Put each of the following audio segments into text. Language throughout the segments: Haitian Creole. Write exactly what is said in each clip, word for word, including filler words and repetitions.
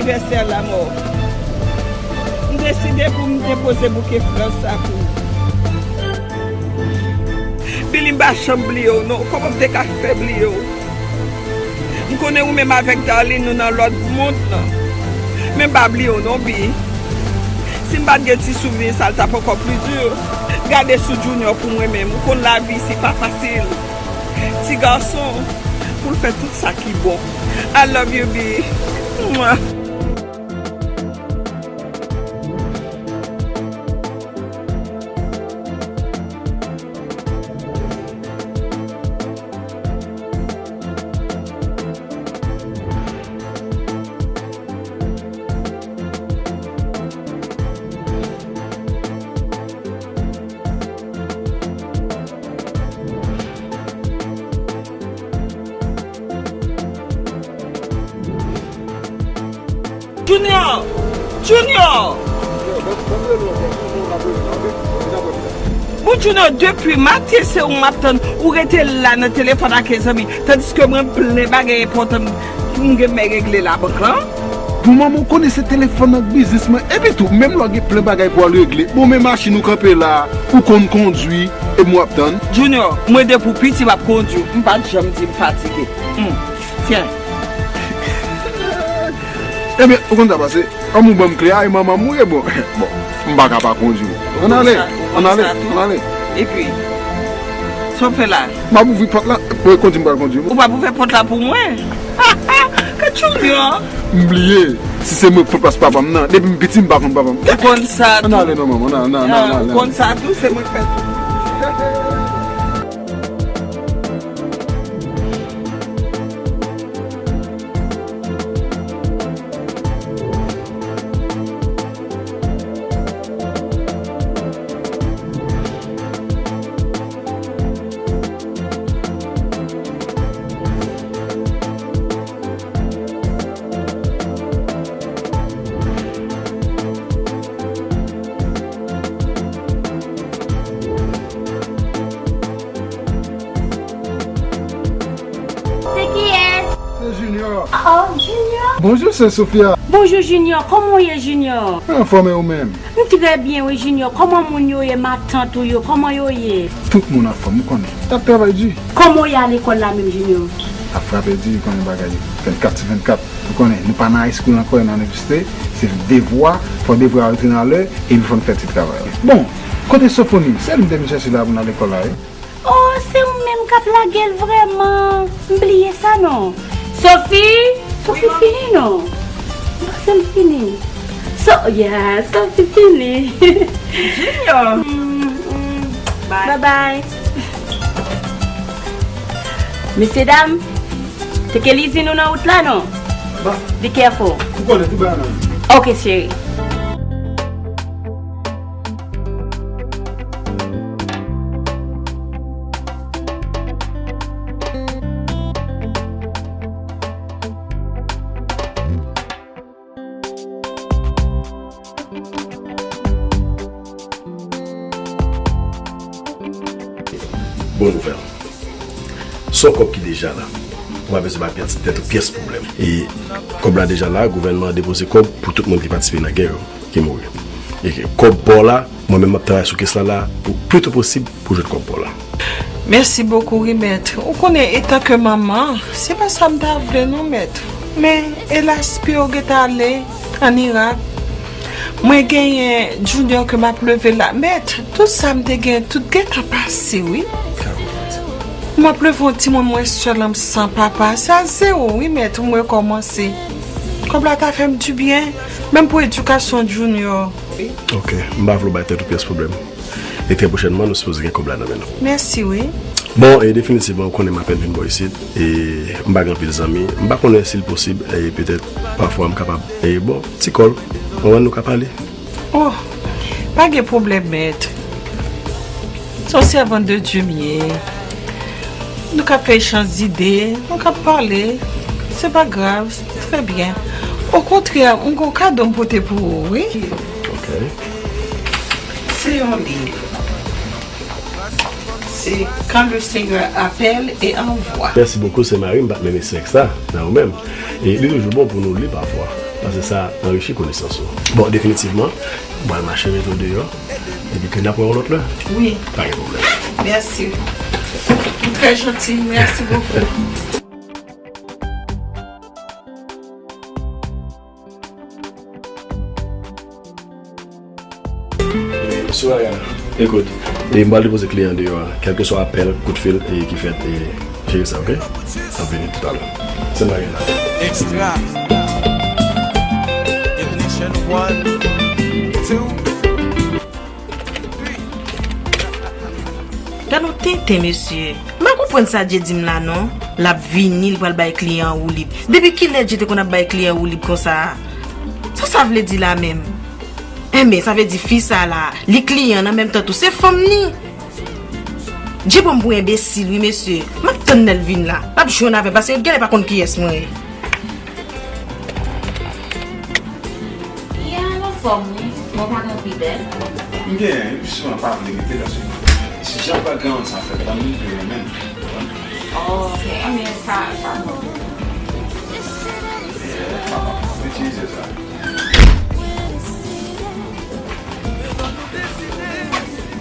Anivèsè lanmò. M deside pou m depoze bouke flè sa pou ou. Billy, m pa janm bliye w non. Kòman m te ka fè bliye w? M konnen ou menm avèk Darline nou nan lòt mond lan. Men m pa bliye w non, Bi. Si m pa t gen ti souvni sa, l t ap ankò pli di. Gade sou Junior pou mwen menm. Ou konn lavi isi pa fasil. Ti gason, pou l fè tout sa ki bon. I love you, Bi. Mwa. Junior! Junior! Bon, Junior, depi maten se ou m ap tann. Ou rete la nan telefòn ak zanmi. Tandiske mwen plen bagay enpòtan m gen mè regle la bank lan. Bon, manman, ou konnen se telefòn nan k biznis mwen. Epi tou, menm lè w gen plen bagay pou al regle, bon, men machin ou kanpe la, ou konn kondwi, e m w ap tann. Junior, mwen depi w piti m ap kondwi. M pa t janm di m fatige. Hmm. Tyen. Ebyen, ou konn sa pase? Kòm ou ban m kle a, e manman m ou ye, bon. Bon, m pa ka pa kondwi. Ann ale, ann ale, ann ale. Epi, sa w fè la? M ap ouvri pòt la, pou kondwi m pral kondwi. Ou pa pou fè pòt la pou mwen? Ka Junior. M bliye, si se mwen k pran plas papa m nan. Depi m piti, m pa konn papa m. Ou konn sa tou. Ann ale non, manman, ann ale, ann ale, ann ale. Ou konn sa tou, se mwen k fè tou. Se kiyès? Se Junior. Oh, Junior. Bonjou, sè Sofia. Bonjou, Junior. Kòman w ye, Junior? Mwen anfòm, e ou menm? M trè byen, wi, Junior. Kòman moun yo ye, matant ou yo? Kòman yo ye? Tout moun anfòm, ou konnen. Y ap travay di. Kòman w ye a lekòl la menm, Junior? Ap frape di, ou konnen bagay vennkat sou vennkat. Ou konnen, nou pa nan high school ankò, e nan inivèsite. Se devwa, fò devwa yo rete nan lè, epi fò n fè ti travay la. Bon, kote Sofoni? Se li m te vin chèche la pou n al lekòl la, wi. Oh, se ou menm k ap lage l vrèman. M bliye sa non. Sophie! Sophie fini non. M panse l fini. So, yeah, Sophie fini. Junior. Mm, mm. Bye. Bye bye. Mesye dam, teke lizin nou nan wout la non. Be careful. Ou konnen tout bagay nan. Ok, cheri. Bon nouvèl. Se yon kòb ki deja la. Ou pa bezwen ba pyès tèt ou pyès pwoblèm. E kòb la deja la, gouvènman an depoze kòb pou tout moun ki patisipe nan gè yo, ki mouri. E kòb pa w la, mwen menm m ap travay sou kès la la pou pli to posib pou jwenn kòb pa w la. Mèsi bokou, wi, mèt. Ou konnen, etanke manman, se pa sa m ta vle, non, mèt. Men, elas, pi yo gentan ale ann Irak. Mwen genyen Junior ke m ap leve la. Mèt, tout sa m te gen, tout gentan pase, wi. M ap leve yon timoun mwen sèl, m san papa. Se a zewo, wi, mèt, m rekòmanse. Kòb la ta fè m dibyen, menm pou edikasyon Junior. Ok, m pa vle w bay tèt ou pyès pwoblèm. E trè pwochènman, nou sipoze gen kòb la nan men nou. Mèsi, wi. Bon, e definitivman, ou konnen m apèn vin bò isit, e m pa gen anpil zanmi. M pa konnen si l posib, e petèt, pafwa m kapab, e bon, ti kòl, mwen wè nou ka pale. Oh, pa gen pwoblèm, mèt. Se yon sèvant de Dieu m ye. Nou ka fè echanj zide, nou ka pale. Se pa grav, se trè byen. Okontrè, m gen yon kado m pote pou ou, wi. Ok. Se yon liv. Se Quand le Seigneur appelle et envoie. Mèsi bokou, se mari m, m pa t menm eseye ak sa nan ou menm. E li toujou bon pou nou li pafwa. Paske sa anrichi konesans ou. Bon, definitivman, m pral mache met ou deyò. Epi ke n ap wè yon lòt lè. Wi. Pa gen pwoblèm. Mèsi. Ou trè janti. Mèsi bokou. Mesye Mariana, ekout, e m pral depoze kliyan deyò a. Kèlkeswa apèl, kout fil, e ki fèt, e jere sa, oke? M ap vini toutalè. Se Mariana. Extra. Ignition one, two. Gad yon tenten, mesye. M pa konprann sa Dye di m la, non. L ap vini, li pral bay kliyan an woulib. Depi kilè Dye te konn ap bay kliyan woulib konsa a? Sa sa vle di la menm? Enben, sa vle di fi sa la, li kliyan an menm tan tou, se fanm ni. Dye pran m pou enbesil, wi, mesye. M ap tann lè l vin la. L ap jwenn avè m, paske genlè pa konn kiyès mwen ye. Li a anfòm, wi. Mwen pa gen anpil bèl. M gen, epi souvan pa vle rete, paske si jan background sa fèt la, m vle renmen. Oh, ok. Enben, sa, sa bon. Yeah, pa, pa, pa itilize sa.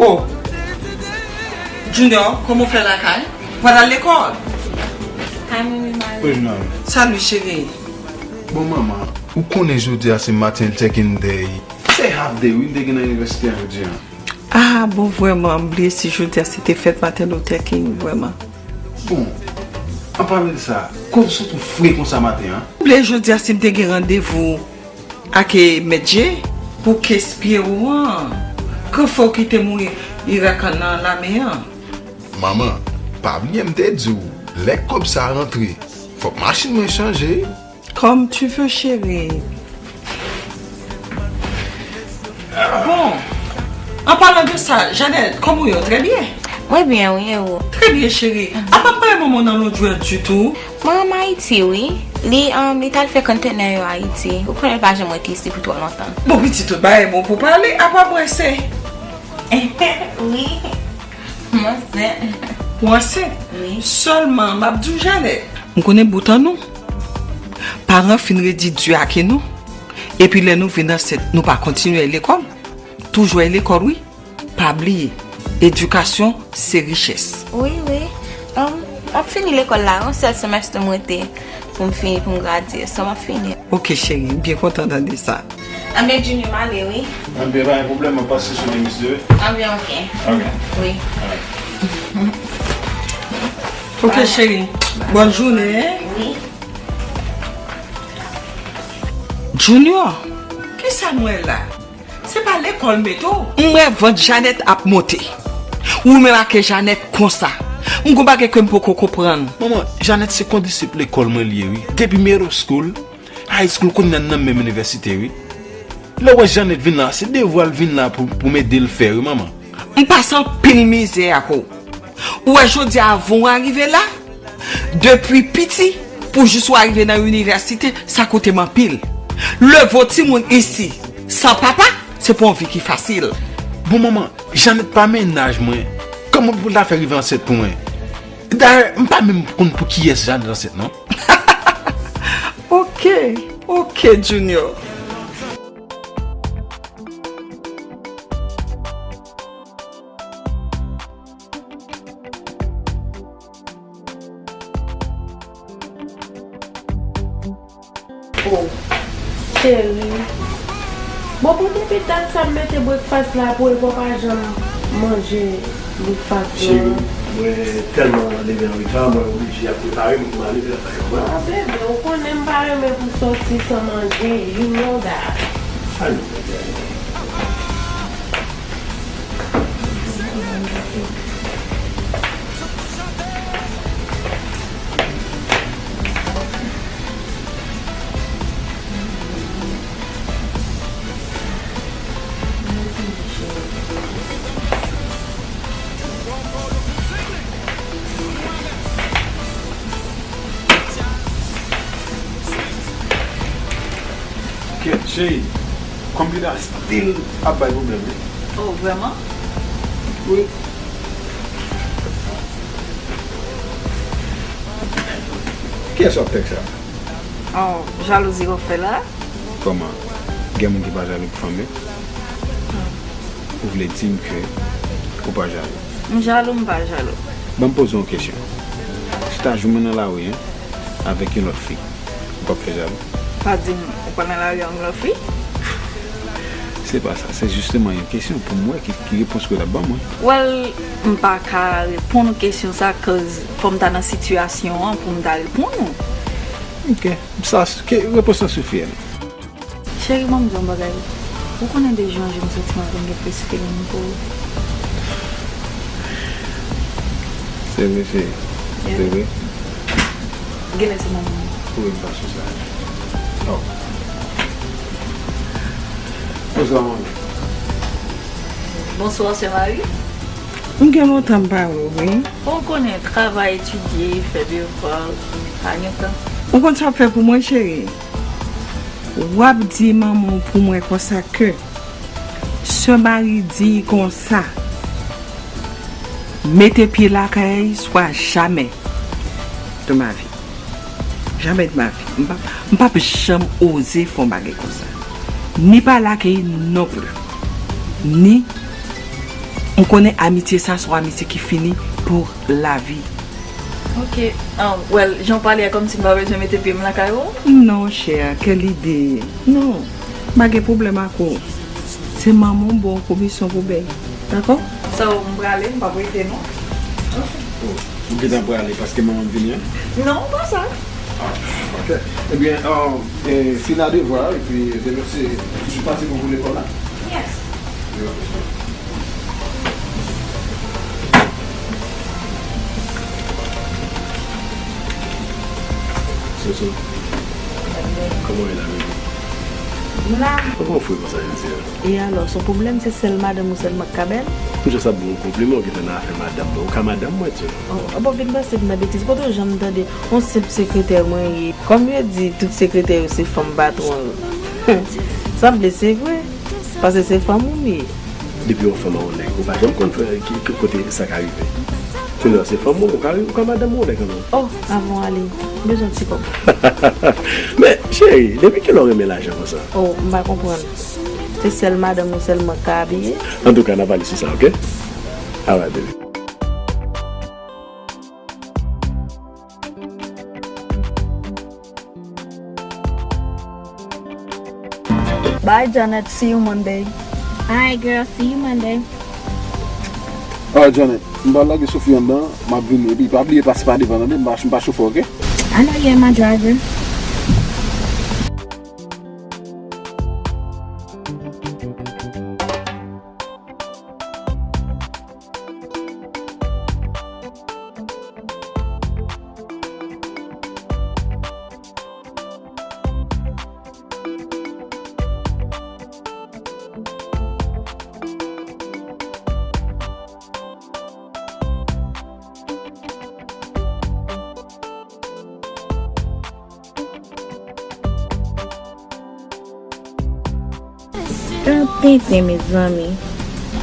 Oh! Junior, kòman w fè lakay? Ou pa t al lekòl? Kay mwen, wi, m ale. Salut, chérie. Bon, manman, ou konnen jodi a se Martin Luther King Day. Se half day, wi, m te gen nan inivèsite a jodi a. Ah, bon, vrèman, m bliye si jodi a se te fèt Martin Luther King, vrèman. Bon, an palan de sa, kote w sot ou fre konsa maten an? M bliye jodi a si m te gen randevou ak, eh, Mèt Dye pou kes pye ou an. Gran frè w ki te mouri Irak nan lame an. Manman, pa bliye m te di w, lè kòb sa a rantre, fòk machin mwen chanje. Comme tu veux, chérie. Bon, an palan de sa, Jeannette, kòman w ye? Trè byen. Mwen byen, wi, e ou? Trè byen, cheri. Apa m pa wè manman w nan lodjwè ditou? Manman m Ayiti, wi. Li, um, li t al fè konntenè yo Ayiti. Ou konnen l pa janm ret isi pou twò lontan. Bon, pitit, tout bagay bon pou pale, apa m wè se. Wi. M ansent. Ou ansent? Wi. Sèlman, m ap di w, Jeannette. M konnen bout an nou. Paran fin redi di ak nou. Epi lè nou vin ansent, nou pa kontinye al lekòl? Toujou al lekòl, wi. Pa bliye, edikasyon se richès. Wi, wi. Um, m ap fini lekòl la, yon sèl semès m rete pou m fini, pou m gradye. So, m ap fini. Ok, cheri, m byen kontan tande sa. Anben, Junior, m ale, wi. Anben, pa gen pwoblèm, m ap pase sou li, mesye. Anben, ok. Ok. Wi. Alright. Ok, cheri. Bòn jounen. Wi. Junior, kisa m wè la? Se pa lekòl mete w. M wè vant Jeannette ap monte. Ou menm ak Jeannette konsa. M gon bagay ke m poko konprann. Manman, Jeannette se kondisip lekòl mwen li ye, wi. Depi middle school, high school, kounye a n nan menm inivèsite, wi. Lè w wè Jeannette vin la, se devwa l vin la pou, pou m ede l fè, wi, manman. M pase anpil mizè ak ou. Ou wè jodi a, avan w arive la, depi piti, pou jis ou arive nan inivèsite, sa koute m anpil. Leve yon timoun isi, san papa, se pa yon vi ki fasil. Bon, manman, Jeannette pa mennaj mwen. Kòman pou l ta fè rive ansent pou mwen? Dayè, m pa menm konn pou kiyès Jeannette ansent, non. Ok, ok, Junior. Oh, cheri. Bon, pou depi dat sa m mete breakfast la pou e pa w pa janm manje breakfast lan. Cheri, mwen tèlman leve an reta, mwen oblije ap prepare m pou m ale lakay mwen. Ah, bebe, ou konnen m pa renmen pou soti san manje. You know that. Sa nou fè, bebe? Kèt, cheri. Konpida still ap bay pwoblèm, wi. Oh, vrèman? Wi. Kiyès w ap tèks la? Oh, jalouzi w ap fè la? Kòman? Gen moun ki pa jalou pou fanmi yo? Ou vle di m ke ou pa jalou? M jalou, m pa jalou. Ban m poze w yon kesyon. Si w ta jwenn mwen nan lari, en, avèk yon lòt fi, ou p ap fè jalou? Pa di m ou pral nan lari ak yon lòt fi? Se pa sa, se jisteman yon kesyon pou m wè ki, ki repons ke w t ap ban mwen. Well, m pa ka reponn ou kesyon sa, cause fò m ta nan sitiyasyon an pou m ta reponn ou. Ok, sa, ke, repons lan sifi a. Cheri, ban m di w yon bagay. Ou konnen depi jan jan m santi m ap gen plis feeling pou ou. Se vre, cheri. Yeah. Se vre. Genlè se manman m. Wi, m pa sou sa. Oh. Bonswa, manmi. Bonswa, sè Mari. M gen lontan m pa wè w, wi. Ou konnen, travay, etidye, fè devwa, pa gen tan. Ou konn sa w ap fè pou mwen, cheri? W ap di manman w pou mwen konsa ke sè Mari di konsa, mete pye lakay swa jamè de ma vie. Jamè de ma vie. M p ap, m p ap janm oze fè yon bagay konsa. Ni pale ak li non pli. Ni m konnen amitye sa se yon amitye ki fini pou lavi. Ok. Ah, well, jan w pale a, kòmsi m pa bezwen mete pye m lakay ou? Non, chè, quelle idée. Non, m pa gen pwoblèm ak ou. Se manman w ba w komisyon pou bèy. Dakò? So, m prale, m p ap rete, non. Ok. Oh, ou gentan prale paske manman m vini an? Non, pa sa. Ah, ok. Ebyen, euh, eh, fini devwa, epi demen se toujou pati pou lekòl la. Yes. Soso, kòman w ye la, baby? M la. Kòman w fre konsa jodi a? E alò, se yon pwoblèm, se sèl madanm ou sèlman k ka bèl? M jis ap ba w yon konpliman, ou gentan nan afè madanm mwen, ou ka madanm mwen, tchè. Oh, oh, bon, vin pase m nan betiz, kote w janm tande yon senp sekretè mwen ye? Kòm yo di, tout sekretè yo se fanm patwon yo. Sanble se vre, paske se fanm ou m ye. Depi yon fanm a yon nèg, ou pa janm konn fè ki, ki kote sa ka rive. Kounye a se fanm ou, ou ka, ou ka madanm yon nèg kanmenm. Oh, avan w ale, m bezwen ti kòb. Men, cheri, depi kilè w renmen lajan konsa? Oh, m pa konprann. Se sèl madanm ou sèlman k ka abiye? Antouka, n a pale sou sa, ok? Alright, baby. Bye, Janet. See you Monday. Alright, girl. See you Monday. Alright, Janet. M pral lage Sophie anndan. M ap vini. Epi, pa bliye pase pa devan, tande? M pa, m pa chofè, ok? I know you're my driver. Yon tenten, mezanmi.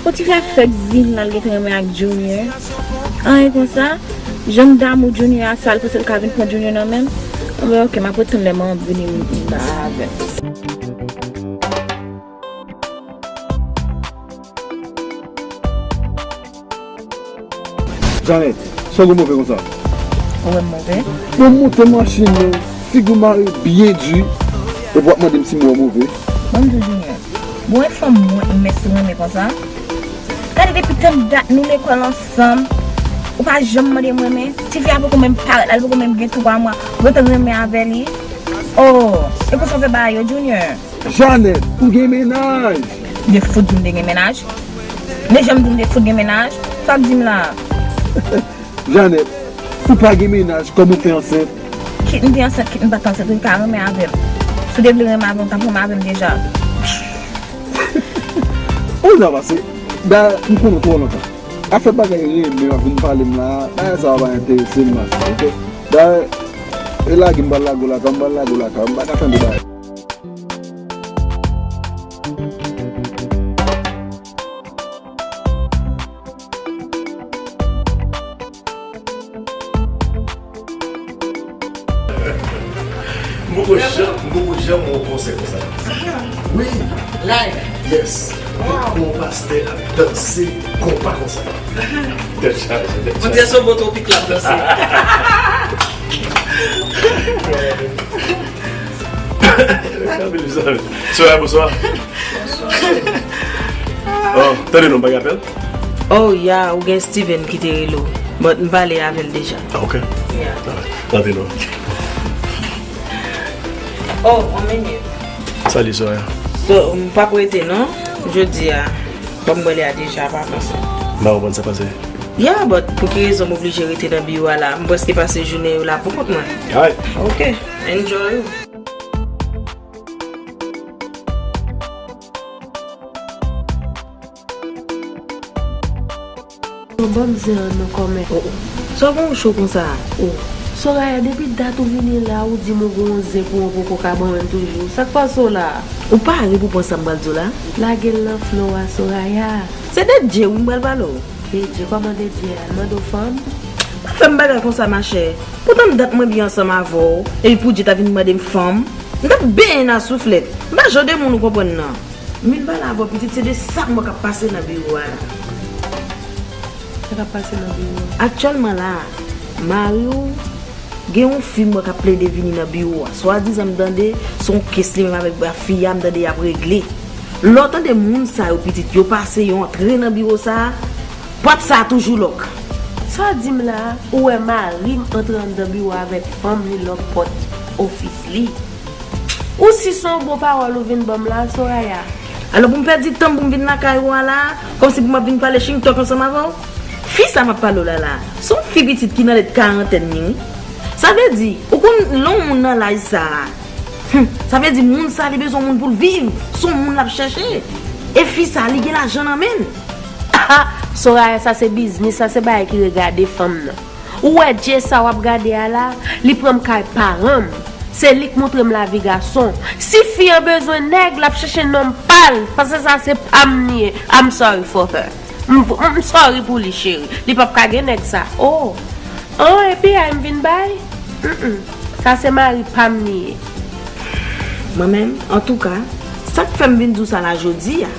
Yon ti fè fèk di m nan l gentan renmen ak Junior. Anyen konsa, jan m damou Junior a, sa l panse l ka vin pran Junior nan men m? Anben, ok, m ap ret tann lè manman m vini, m, m ba avè l. Janet, sa w gen move konsa? Ou wè m move? Bon, monte machin nan, figi w mare byen di, epi w ap mande m si m wè w move. Ban m di w, Junior, bon, e fanm mwen, m mèsi renmen konsa. Gade depi tann dat nou lekòl ansanm, ou pa janm mande m renmen. Tifi a poko menm parèt la, li poko menm gen twa mwa, ou gentan renmen avè li. Oh, e konsa w fè bagay yo, Junior? Janet, ou gen mennaj? M te fout di w m te gen mennaj. M te janm di w m te fout gen mennaj? Sa w ap di m la a? Janet, ou pa gen mennaj, kòman w fè ansent? Kit m te ansent, kit m pa t ansent, ou te ka renmen avè m. Si w te vle renmen avè m, w t ap renmen avè m deja. Ou sa pase? Dayè, m konnen w twò lontan. Afè bagay renmen w ap vin pale m la a, bagay sa a pa enterese m, machè, ok? Dayè, e lage m pral lage w lakay, m pral lage w lakay, m pa ka tande bagay. M poko janm, m Poko janm wè yon konsè konsa. Wi. Live. Yes. Wow. Fè yon pastè ap danse konpa konsa. Tèt chaje, tèt chaje. On dirait son beau topic la danse. Soraya, bonswa. Oh, tande non, bagay apèl? Oh, ya, ou gen Steven ki te rele w. But m pale avè l deja. Ah, ok. Yeah. Alright. Tande non. Oh, on minute. Salut, Soraya. So, m p ap rete non. Jodi a, bon, m wè lè a deja pa panse. M pa konprann sa pase. Yeah, but pou ki rezon m oblije rete nan biwo a la? M prèske pase jounen yo la pou kont mwen. Alright. Ok, enjoy ou. Ban m zen an non kòmè. Oh, oh. Sa w gen w cho konsa? Oh. Soraya, depi dat ou vini la, ou di m ou gen yon zen pou mwen poko ka ban mwen toujou. Sa k pase w la? Ou pare pou pran sa m pral di w la? Lage l nan flo a, Soraya. Se de Dye wi m pral pale w. De Dye, kòman de Dye a? L mande w fanm? Pa fè m bagay konsa, machè. Poutan dat mwen byen ansanm avè w, epi pou Dye ta vin mande m fanm? M t ap benyen nan souflèt. M pa jan de moun ou konprann nan. M vin pale avè w, pitit, se de sa m wè k ap pase nan biwo a la. Sa k ap pase nan biwo a? Aktyèlman la, mari w gen yon fi m wè k ap plede vini nan biwo a. Swadizan m tande se yon kes li menm avèk fi a, m tande y ap regle. Lè w tande moun sa yo, pitit, yo pase, yo antre nan biwo sa a, pòt sa a toujou lòk. Sa w di m la, ou wè mari m antre anndan biwo a avèk fanm li, lòk pòt ofis li. Ou si se yon bon pawòl ou vin ban m la, Soraya? Alò pou m pèdi tan m pou m vin lakay ou a la, kòmsi pou m ap vin pale chingtòk ansanm avè w? Fi sa m ap pale w la la, se yon fi pitit ki nan lèt karantèn li wi. Sa vle di, ou konn lè yon moun nan laj sa a, hmm, sa vle di moun sa li bezwen yon moun pou l viv, se yon moun l ap chèche. E fi sa li gen lajan nan men l. Soraya, sa se biznis, sa se bagay ki regade fanm nan. Ou wè Dye sa w ap gade a la, li pran m kay paran m. Se li k montre m lavi gason. Si fi an bezwen nèg, l ap chèche nonm pa l, paske sa se pa m li ye. I'm sorry for her. M, m sorry pou li, cheri. Li p ap ka gen nèg sa. Oh. An, epi ay m vin bay? Mm, mm. Sa se mari pa m li ye. Mwen menm, antouka, sa k fè m vin di w sa la jodi a,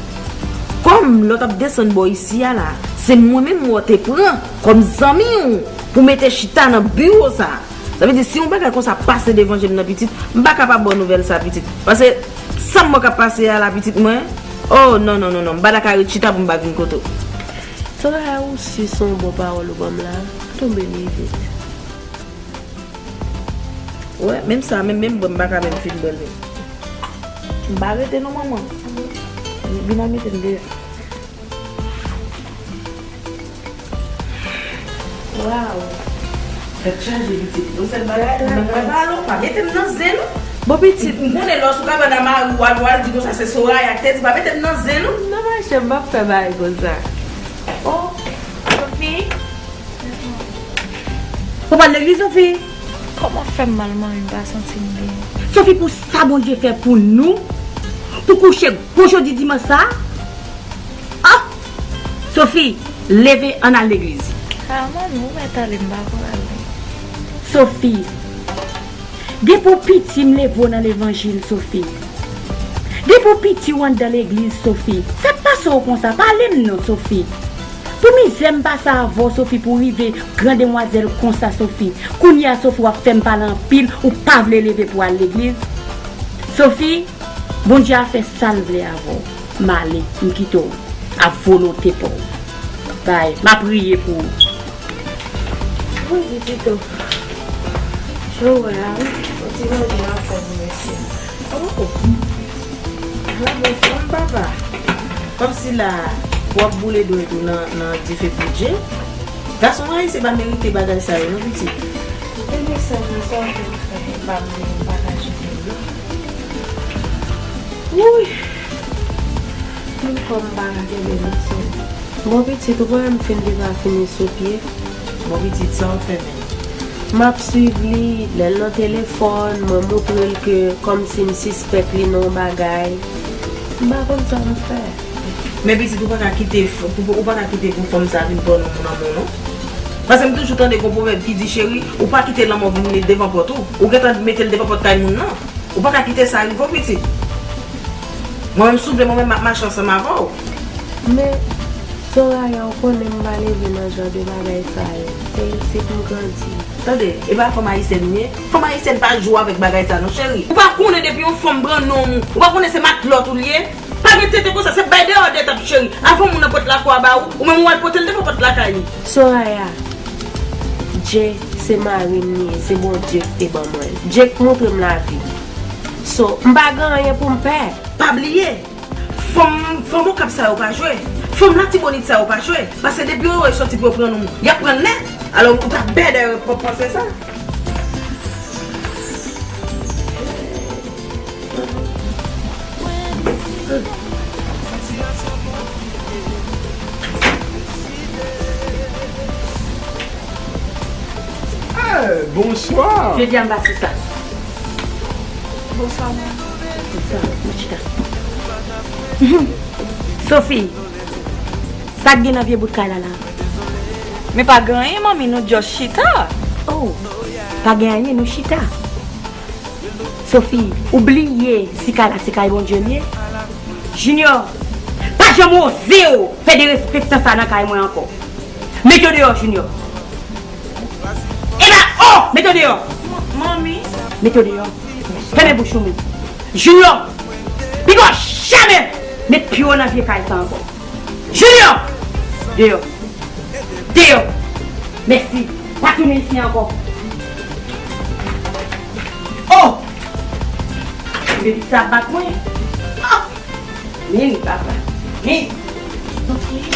kòm lè w t ap desann bò isi a la, se mwen menm ou te pran kòm zanmi w pou mete chita nan biwo sa. Sa vle di, si yon bagay konsa pase devan je m nan, pitit, m pa kapab ba w nouvèl sa, pitit. Paske sa m wè k ap pase a la, pitit mwen, oh, non, non, non, non, m pa ta ka ret chita pou m pa vin kote w. Soraya, ou si se yon bon pawòl ou ban m la, tonbe li vit. Wè, menm sa, menm, menm bwè m pa ka menm fin bwè l menm. M pa rete non, manman. Vin al mete m deyò. Waw. Tèt chaje, pitit. Yon sèl bagay, mwen pa pale w, pa mete m nan zen non. Bon, pitit, m konnen lòs ou ka pran nan mari w, al, w al di konsa se Soraya ki te di, pa mete m nan zen non. Non, machè, m p ap fè bagay konsa. Oh, Sophie. Ou pral legliz, Sophie? Kòman fè m mal manje, m pa santi m byen? Sophie, pou sa Bondye fè pou nou, pou kouche gwo jodi dimanch sa, ah! Sophie, leve, ann al legliz. Ah, manmi, ou mèt ale, m pa pral. Sophie, depi w piti, m leve w nan levanjil, Sophie. Depi w piti, w anndan legliz, Sophie. Sa k pase w konsa? Pale m non, Sophie. Pou mizè m pase avè w, Sophie, pou w rive gran demwazèl konsa, Sophie. Kounye a, Sophie, w ap fè m pale anpil, ou pa vle leve pou w al legliz. Sophie, Bondye a fè sa l vle avè w. M ale, m kite w. A volonte pa w. Bay, m ap priye pou ou. Wi, pitit o. Jan w wè a, wi. Yon ti manje m ap fè pou mesye. Oh, oh. Ala bon fanm, papa. Kòmsi la, w ap boule dwèt ou nan, nan dife pou Dye. Gason ayisyen pa merite bagay sa yo, non, pitit. Ou te gen sèl nan sa w te fè, m pa vle pataje pou ou. Wouy! Menm kò m pa ka kenbe l sou. Bon, pitit, ou pa wè m fin depa fini sou pye? Bon, pitit, sa w fè menm? M ap swiv li, lè l nan telefòn, mwen montre l ke kòmsi m sispèk li nan yon bagay. M pa konn sa m fè. Men pitit, ou pa ka kite f-, pou, ou pa ka kite pou fanm sa vin pran yon moun nan men w, non. Paske m toujou tande gon pwovèb ki di, cheri, ou pa kite lanmò vin met devan pòt ou. Ou gentan mete l devan pòt kay moun nan. Ou pa ka kite sa rive w, pitit. Mwen menm, si w vle, mwen menm, m ap mache ansanm avè w. Men, Soraya, ou konnen m pa leve nan jan de bagay sa yo. Se isit m grandi. Tande, e pa fanm ayisyèn m ye? Fanm ayisyèn pa jwe avèk bagay sa non, cheri. Ou pa konnen depi yon fanm pran nonm ou, ou pa konnen se matlòt ou l ye? Pa gen tenten konsa, se bay deyò dèt ap cheri. Avan moun nan pote lakou a ba ou, ou menm ou al pote l devan pòt lakay li. Soraya, Dye se mari m li ye, se Bondye ki te ban mwen l. Dye k montre m lavi. So, m pa gen anyen pou m pè. Pa bliye, fanm, fanm Okap sa yo pa jwe. Fanm Latibonit sa yo pa jwe. Paske depi yo wè w sòti pou yo pran nonm ou, y ap pran l nèt. Alò, ou ta bèdè pòp panse sa. Eh, bonswa. Jodi a m pase sa. Bonswa, manmi. Bonswa, mwen chita. Sophie, sa k gen nan vye bout kay la la? Men pa gen anyen, manmi, nou just chita. Oh, pa gen anyen, nou chita. Sophie, ou bliye si kay la se kay Bondye l ye? Junior, pa janm oze w fè derespektan sa nan kay mwen ankò. Mete w deyò, Junior. Eba, oh, mete w deyò. Manmi. Mete w deyò. Fèmen bouch ou, men. Junior, piga w jamè met pye w nan vye kay sa ankò. Junior! Deyò. Deyò. Mèsi. Pa tounen isi ankò. Oh! Bebe sa bat mwen. Ah! Min, papa. Min. Sophie.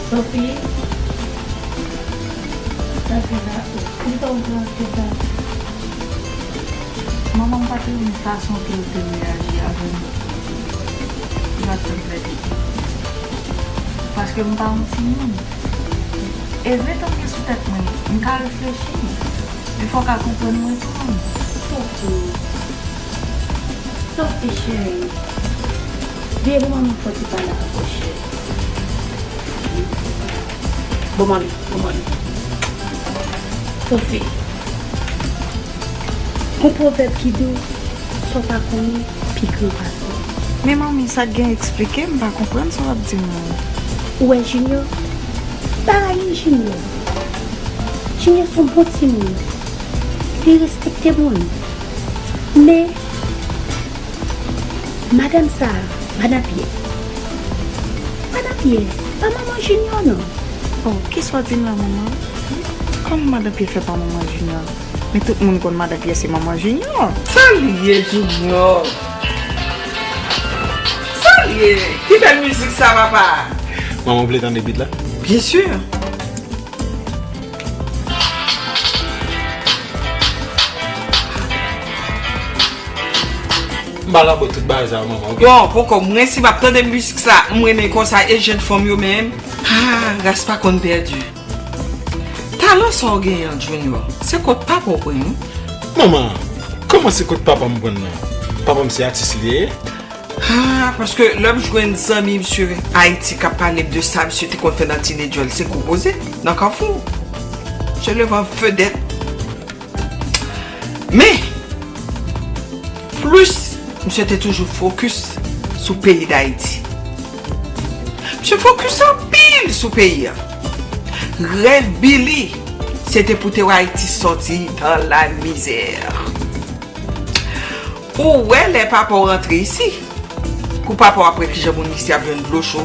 Sophie. Sa gen la. Ou t ap rantre la. Manman m pa te renmen fason ke l te reyaji avè m. Li pa t fè m pè tèt. Paske m pa yon timoun. E ventan m gen sou tèt mwen, m ka reflechi. Men fò w ka konprann mwen tou, manmi. Sophie. Sophie, cheri. Veye bon manman fò ti pale avè w, cheri. Bon manmi, bon manmi. Sophie. Gon pwovèb ki di w, sa w pa konnen, pi gran pase w. Men manmi, sa k gen, eksplike m, m pa konprann sa w ap di m nan. Ou wè Junior? Pa rayi Junior. Junior se yon bon timoun. Li respekte moun. Men, madanm sa a, madan Pyè. Madan Pyè, pa manman Junior non. Oh, kisa w di m la, manman? Kòman madan Pyè fè pa manman Junior? Men tout moun konn madan Pyè se manman Junior. Sa l ye, Junior? Sa l ye? Ki bèl mizik sa, papa? Manman, w vle tande beat la? Byen si. M pa la bò tout bagay sa yo, manman, oke? Bon, poko, mwen si m ap tande mizik sa, m renmen konsa, e jèn fanm yo menm. Ah, ras pa konn pèdi. Talan sa w genyen an, Junior, se kot papa w pran wi. Manman, kòman se kot papa m pran nan? Papa m se atis li ye. Ah, paske lè m jwenn zanmi misye Ayiti k ap pale m de sa misye te konn fè nan Tine Djòl, se gwo koze, nan Kafou. Se le van vedèt. Men, plis, misye te toujou fokis sou peyi Dayiti. Misye fokis anpil sou peyi a. Rèv Billy, se te pou te wè Ayiti sòti dans la misère. Ou wè lè papa w rantre isi, pou papa w ap wè kijan moun isi ap jwenn dlo cho,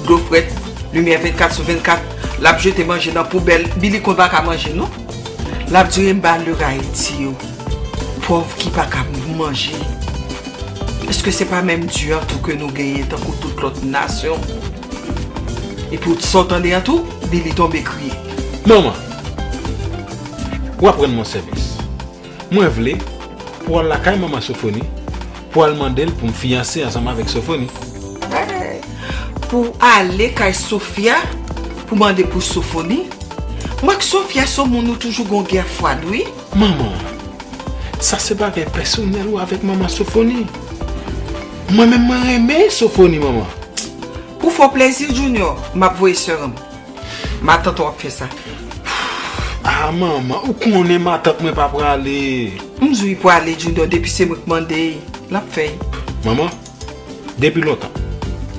dlo frèt, limyè vennkat sou vennkat, l ap jete manje nan poubèl, Billy konn pa ka manje non. L ap di, "Men malere Ayiti yo, pòv ki pa ka manje. Èske se pa menm Dye an tou ke nou genyen tankou tout lòt nasyon?" Epi w sa w tande an tou, Billy tonbe kriye. Manman, w ap rann mwen sèvis. Mwen vle pou w al lakay manman Sofoni, pou w al mande l pou m fiyanse ansanm avèk Sofoni. Pou w ale kay Sofia, pou mande pou Sofoni? Mwen ak Sofia se yon moun nou toujou gon gè fwad, wi. Manman, sa se bagay pèsonèl ou avèk manman Sofoni. Mwen menm, mwen renmen Sofoni, manman. Pou fè w plezi, Junior, m ap voye sè m. Matant w ap fè sa. Ah, manman, ou konnen matant mwen pa prale. M di w li pwale, Junior, depi se mwen k mande l, l ap fè l. Manman, depi lontan,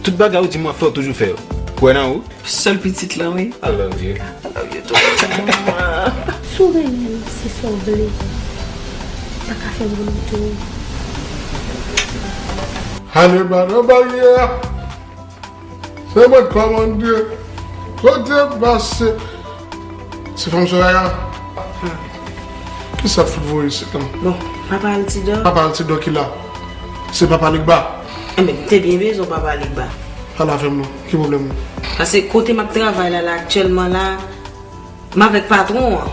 tout bagay ou di m ap fè, ou toujou fè yo. Kwè nan ou? Sèl pitit lan, wi. I love you. I love you too. Si w renmen m, se sa w vle. Pa ka fè m volonte w. Anba nan baryè a. Se mwen k kòmande. Kote pase? Se fanm Soraya? Kisa fout voye isit la? Bon, papa Altidor. Papa Altidor ki la? Se papa Legba? Enben, m te byen bezwen papa Legba. Pale avè m non. Ki pwoblèm ou? Paske kote m ap travay la, la, aktyèlman la, m avèk patwon an.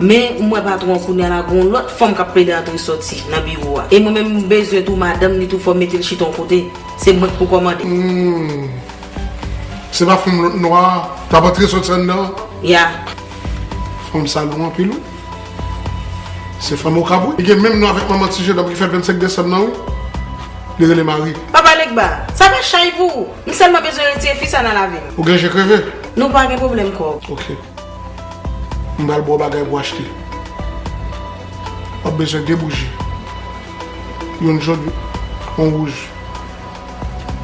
Men, m wè patwon an kounye a la, gon lòt fanm k ap plede antre sòti nan biwo a. E mwen menm, m bezwen tou madanm li tou, fò m mete l chita yon kote. Se mwen k pou kòmande. Hmm. Se pa fanm lòt nwa a k ap antre sòti anndan an? Ya. Fanm sa lou anpil, wi. Se fanm Okap, wi. Li gen menm non avèk manman ti jennonm ki fèt vennsenk desanm nan, wi. Li rele Mari. Papa Legba, sa pa chay pou ou. M sèlman bezwen retire fi sa nan lavi m. Ou gen je kreve? Nou pa gen pwoblèm kòb. Ok. M pral ba w bagay pou w achte. W ap bezwen de bouji. Youn jòn, yon wouj.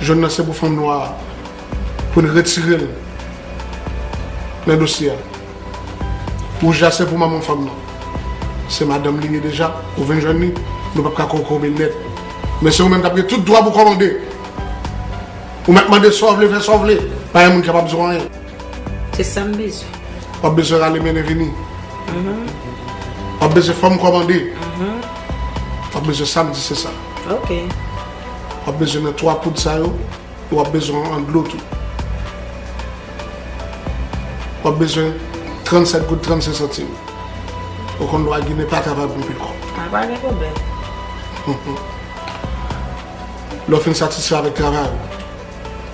Jòn nan se pou fanm nwa a. Pou n retire l nan dosye a. Wouj la se pou manman fanm nan. Se madanm li ye deja, ou vin jwenn li, nou p ap ka kokobe nèt. Men se ou menm k ap gen tout dwa pou kòmande. Ou mèt mande sa w vle, fè sa w vle. Pa gen moun ki kapab di w anyen. Se sa m bezwen. W ap bezwen rale mennen vini. Mhm. W ap bezwen fanm kòmande. Mhm. W ap bezwen sa m di se sa. Ok. W ap bezwen nan twa poud sa yo. W ap bezwen an dlo tou. W ap bezwen trannsèt goud trannsenk santim. Ou konn lwa Ginen pa travay pou anpil kòb. A, pa gen pwoblèm. Lè w fin satisfè avèk travay ou,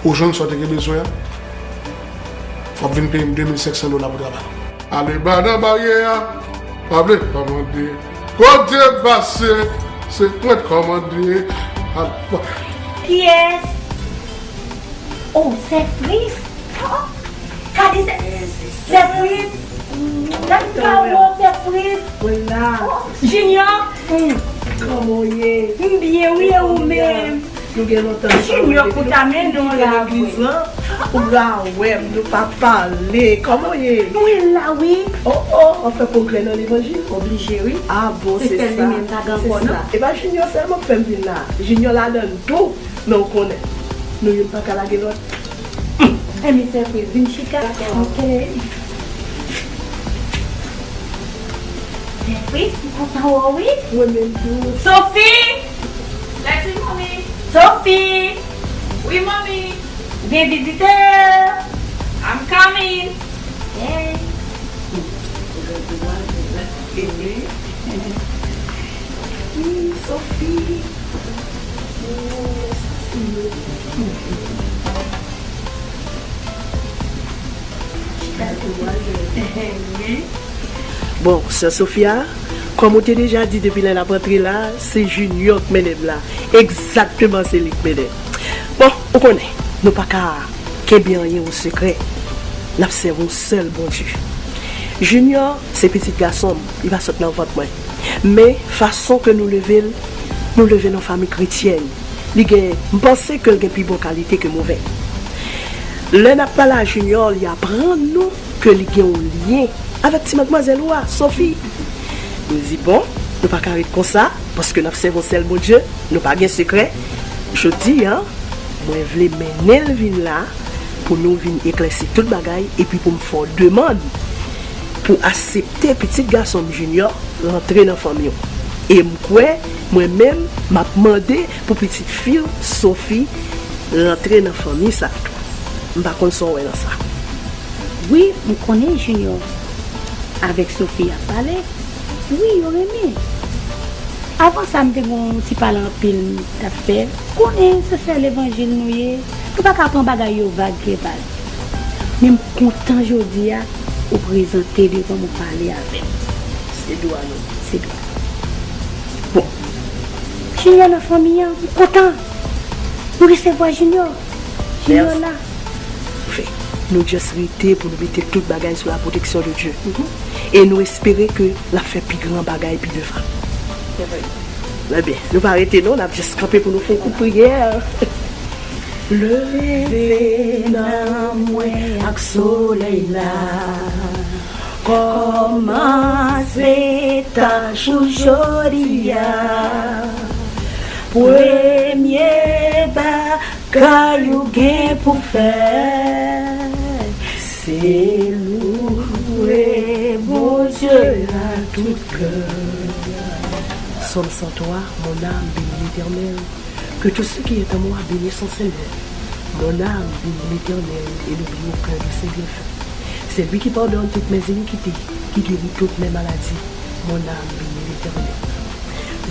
ou jwenn sa w te gen bezwen an, fò w vin peye m de mil senk san dola pou travay. Ale ba nan baryè a, pa vle kòmande. Kote pase, se mwen kòmande. Al, bon. Kiyès? Oh, Sè Fris. Oh, gade Sè, Sè Fris. Gade kawo Sè Fris. Mwen la. Oh, Junior. Kòman w ye? M byen, wi, e ou menm? Nou gen lontan nou pa wè depi nou fin kite legliz lan. Ou pa wè m, nou pa pale. Kòman w ye? Mwen la, wi. Oh, oh, w ap fè pwogrè nan levanjil? Oblije, wi. A bon, se sa. Se sèl li menm pa gen ankò, non. E pa Junior sèlman k fè m vin la. Junior ladan l tou, men w konnen. Nou youn pa ka lage lòt. Enben, Sè Fris, vin chita. Dakò. Ok. Sè Fris, m kontan wè w, wi. Mwen menm tou. Sophie! Leti, manmi. Sophie! Wi, manmi. Gen vizitè. I'm coming. Hey. Wi, Sophie. Bon, sè Sofia, kòm ou te deja di depi lè n ap antre la, se Junior k mennen m la. Egzakteman, se li k mennen. Bon, ou konnen, nou pa ka kenbe anyen o sekrè. N ap sèvi yon sèl Bondye. Junior, se pitit gason m, li pa sot nan vant mwen. Men, fason ke nou leve l, nou leve l nan fanmi kretyèn. Li gen, m panse ke l gen pi bon kalite ke movè. Lè n ap pale a Junior, li aprann nou ke li gen yon lyen avèk ti madmwazèl ou a, Sophie. Nou di, bon, nou pa ka ret konsa, paske n ap sèvi yon sèl Bondye, nou pa gen sekrè. Jodi a, mwen vle mennen l vin la, pou nou vin eklèsi tout bagay, epi pou m fè yon demann pou aksepte pitit gason m Junior rantre nan fanmi w. E m kwè, mwen menm, m ap mande pou pitit fi w, Sophie, rantre nan fanmi sa tou. M pa konn sa w wè nan sa. Wi, m konnen Junior avèk Sophie ap pale. Wi, yo renmen. Avan sa, m te gen yon ti pale anpil m t ap fè. Konnen se sè levanjil nou ye. Nou pa ka pran bagay yo vag, Kepal. Men m kontan jodi a, ou prezante devan m, ou pale avè m. Se dwa nou. Se dwa. Bon. Junior nan fanmi an, m kontan. Nou resevwa Junior. Junior la. Fè, nou just rete pou nou mete tout bagay sou la pwoteksyon de Dye. E nou espere ke l ap fè pi gran bagay pi devan. Ebyen, nou pa rete non, n ap jis kanpe pou nou fè yon kout priyè. Leve nanm mwen ak solèy la. Kòmanse tach ou jodi a. Premye bagay ou gen pou fè, se louwe Bondye ak tout kè. Psaume cent trois, mon âme bénit l'Éternel. Que tout ce qui est en moi bénisse son Seigneur. Mon âme bénit l'Éternel et n'oublie aucun de ses bienfaits. C'est lui qui pardonne toutes mes iniquités, qui guérit toutes mes maladies. Mon âme bénit l'Éternel.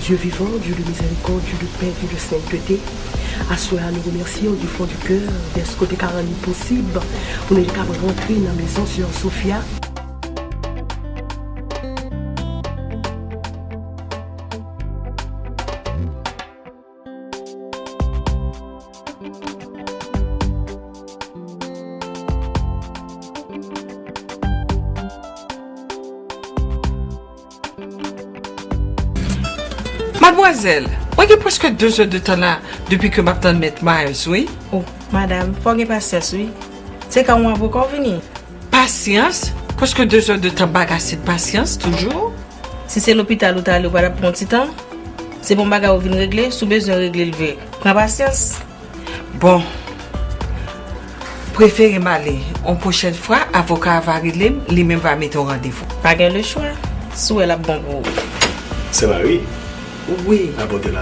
Dieu vivant, Dieu de miséricorde, Dieu de paix, Dieu de sainteté, aswè a nou remèsye w du fond du cœur dèske w te ka rann li posib pou nou te kab rantre nan mezon Sè Sofia. Madmwazèl, mwen gen prèske de zè de tan la depi ke m ap tann Mèt Myers, wi. Oh, madanm, fò w gen pasyans, wi. Se ka yon avoka w vini. Pasyans? Prèske de zè de tan bagay se pasyans toujou. Si se lopital ou t ale, ou pa t ap pran ti tan? Se bon bagay ou vin regle, si w bezwen regle l vre, pran pasyans. Bon, prefere m ale. Yon pwochèn fwa, avoka a va rele m, li menm va mete yon randevou. Pa gen lechwa. Si w wè l ap bon pou ou. Sè Mari? Wi. Apòte la.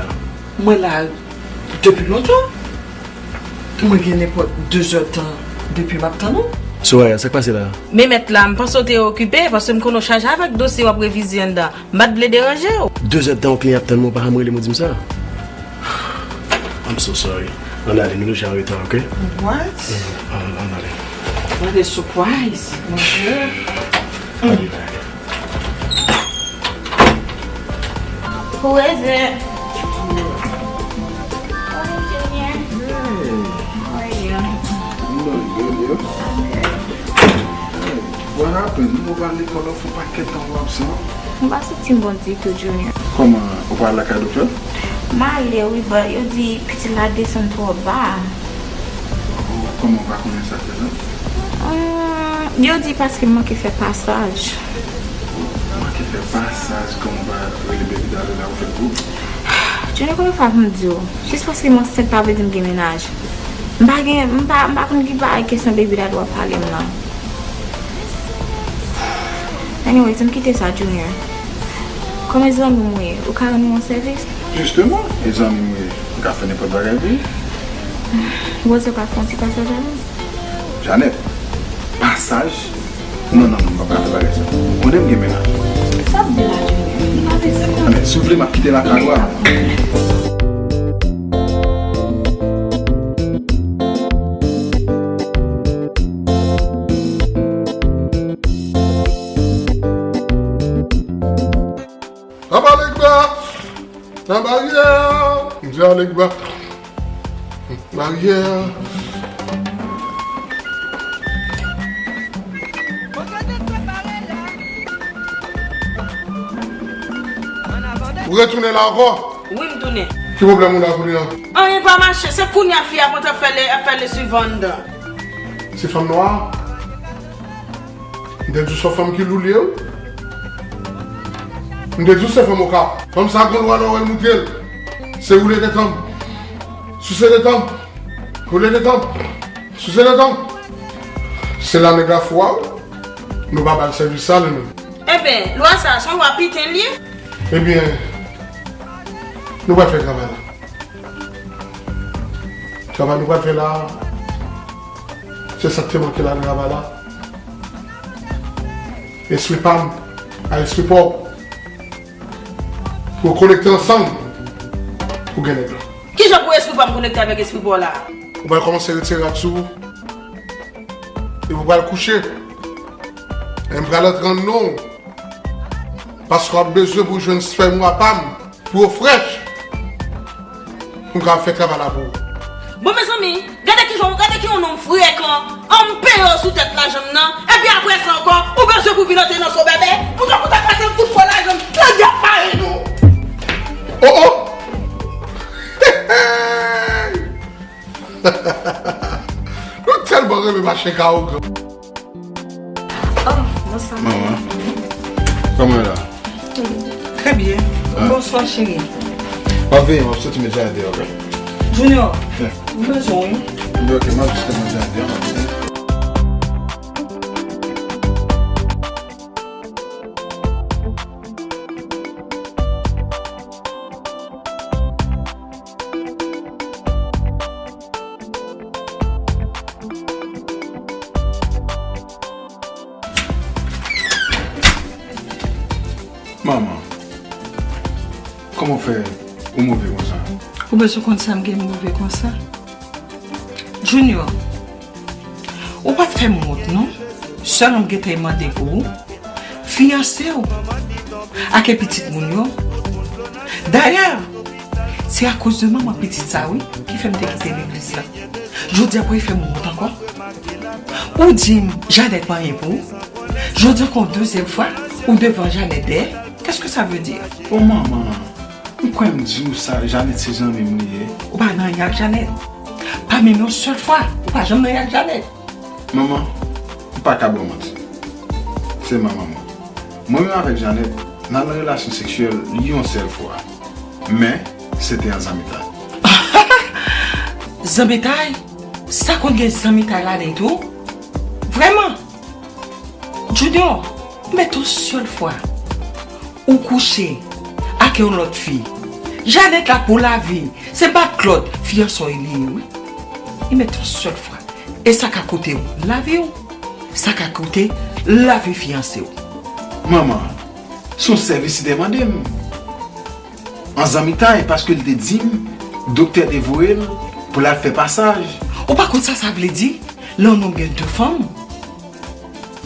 Mwen la depi lontan. Mwen gen nenpòt de zè tan depi m ap tann ou. Soraya, sa k pase la? Men mèt la, m panse w te okipe, paske m konnen w chaje avèk dosye w ap revize anndan. M pa t vle deranje w. De zè tan yon kliyan ap tann mwen, w pa janm rele m ou di m sa. I'm so sorry. Ann ale, nou deja an reta, ok? What? Ann, ann ale. What a surprise, mon Dieu. I'll be back. Who is it? Morning, Junior. Hey. How are you? I'm doing good, you? I'm good. Hey, what happened? Nou pa lekòl, ou fè pakèt tan ou absan. M pa santi m bon ditou, Junior. Kòman, ou pa al lakay doktè? M ale, wi, but yo di pitit la desann twò ba. Oh, kòman ou pa konnen sa k fè sa? Hum, yo di paske m manke fè pasaj. Ou manke fè pasaj, kòman ou pa rele baby daddy la pou fè l pou ou? Junior, konbyen fwa pou m di w? Jis paske m ansent pa vle di m gen mennaj. M pa gen, m pa, m pa konn ki bagay kesyon baby daddy w ap pale m nan. Anyways, ann kite sa, Junior. Kòman zanmi m ou ye? Ou ka rann mwen yon sèvis? Jisteman, e zanmi m ou ye. M ka fè nenpòt bagay pou ou. Ou panse w ka fè yon ti pasaj avè m? Janet, pasaj? Non, non, non, m pa ka fè bagay sa. Ou konnen m gen mennaj. Sa w ap di la, Junior? M pa bezwen. Anben, si w vle, m ap kite lakay ou a. Anba legba! Nan baryè! M di anba legba! Baryè! Ou retounen la ankò? Wi, m tounen. Ki pwoblèm ou la kounye a? Anyen pa mache, se kounye a fi a kontan fè le, ap fè le suivant anndan. Se fanm nwa a? M te di w se yon fanm ki lou li ye, wi. M te di w se fanm okap. Fanm sa gon lwa lè w wè l moutre l. Se woule detann. Souse detann. Woule detann. Souse detann. Se la nèg la fou a, wi. Nou pa ba l sèvis sa, li menm. Enben, lwa sa, se yon lwa piten l ye? Ebyen, nou pral fè travay la. Travay nou pral fè la a, se sa k te manke la nan travay la. Espri pa m a espri pa w, pou konekte ansanm pou gen nèg la. Kijan pou espri pa m konekte avèk espri pa w la a? Ou pral kòmanse retire rad sou ou, epi ou pral kouche. E m pral antre anndan w, paske w ap bezwen pou w jwenn spèm ou a pa m. Pou yo frèch, pou m ka fè travay la pou ou. Bon, mezanmi, gade kijan, gade ki yon nonm frekan, an m peye w sou tèt lajan m nan, epi apre sa ankò, ou bezwen pou vin antre nan sa w bèbè, pou w ka konn ta pase l kout fò lajan m, tande ap pare nou. Cheka ou gran. Oh, bonsoir. Manman. Kòman w la? Très bien. Ah. Bonsoir, chérie. M ap veye, m ap soti met Jade, ok? Junior, yeah, m bezwen w, wi. Ok, m ap jis met Jade, m ap veye. Manman, kòman w fè ou move konsa? Ou bezwen konn sa m gen move konsa? Junior, ou pa t fè m wont, non. Sèl m gentan mande pou ou, fiyanse w ak pitit moun yo. Dayè, se akoz de manman pitit sa, wi, ki fè m te kite legliz la. Jodi a, pou li fè m wont ankò. Ou di m Janèt pa anyen pou ou. Jodi ankò, dezyèm fwa, ou devan Janèt dèyè. Qu'est-ce que ça veut dire? O manman, ou kwè m di w sa, Janèt se zanmi m li ye? Ou pa nan anyen ak Janèt. Pa menm yon sèl fwa, ou pa janm nan anyen ak Janèt. Manman, ou pa ka ban m manti. Se manman mwen. Mwen menm avèk Janèt, n al nan relasyon seksyèl yon sèl fwa. Men, se te an zanmitay. Zanmitay? Sa konn gen zanmitay ladan l tou? Vrèman? Junior, mèt yon sèl fwa ou kouche ak yon lòt fi. Janèt la pou lavi. Se matlòt fiyanse w li ye, wi. Li mèt yon sèl fwa. E sa ka koute w lavi w. Sa ka koute lavi fiyanse w. Manman, se yon sèvis li te mande m. An zanmitay, paske l te di m doktè te voye l pou l al fè pasaj. Ou pa konn sa sa vle di? Lè yon nonm gen de fanm,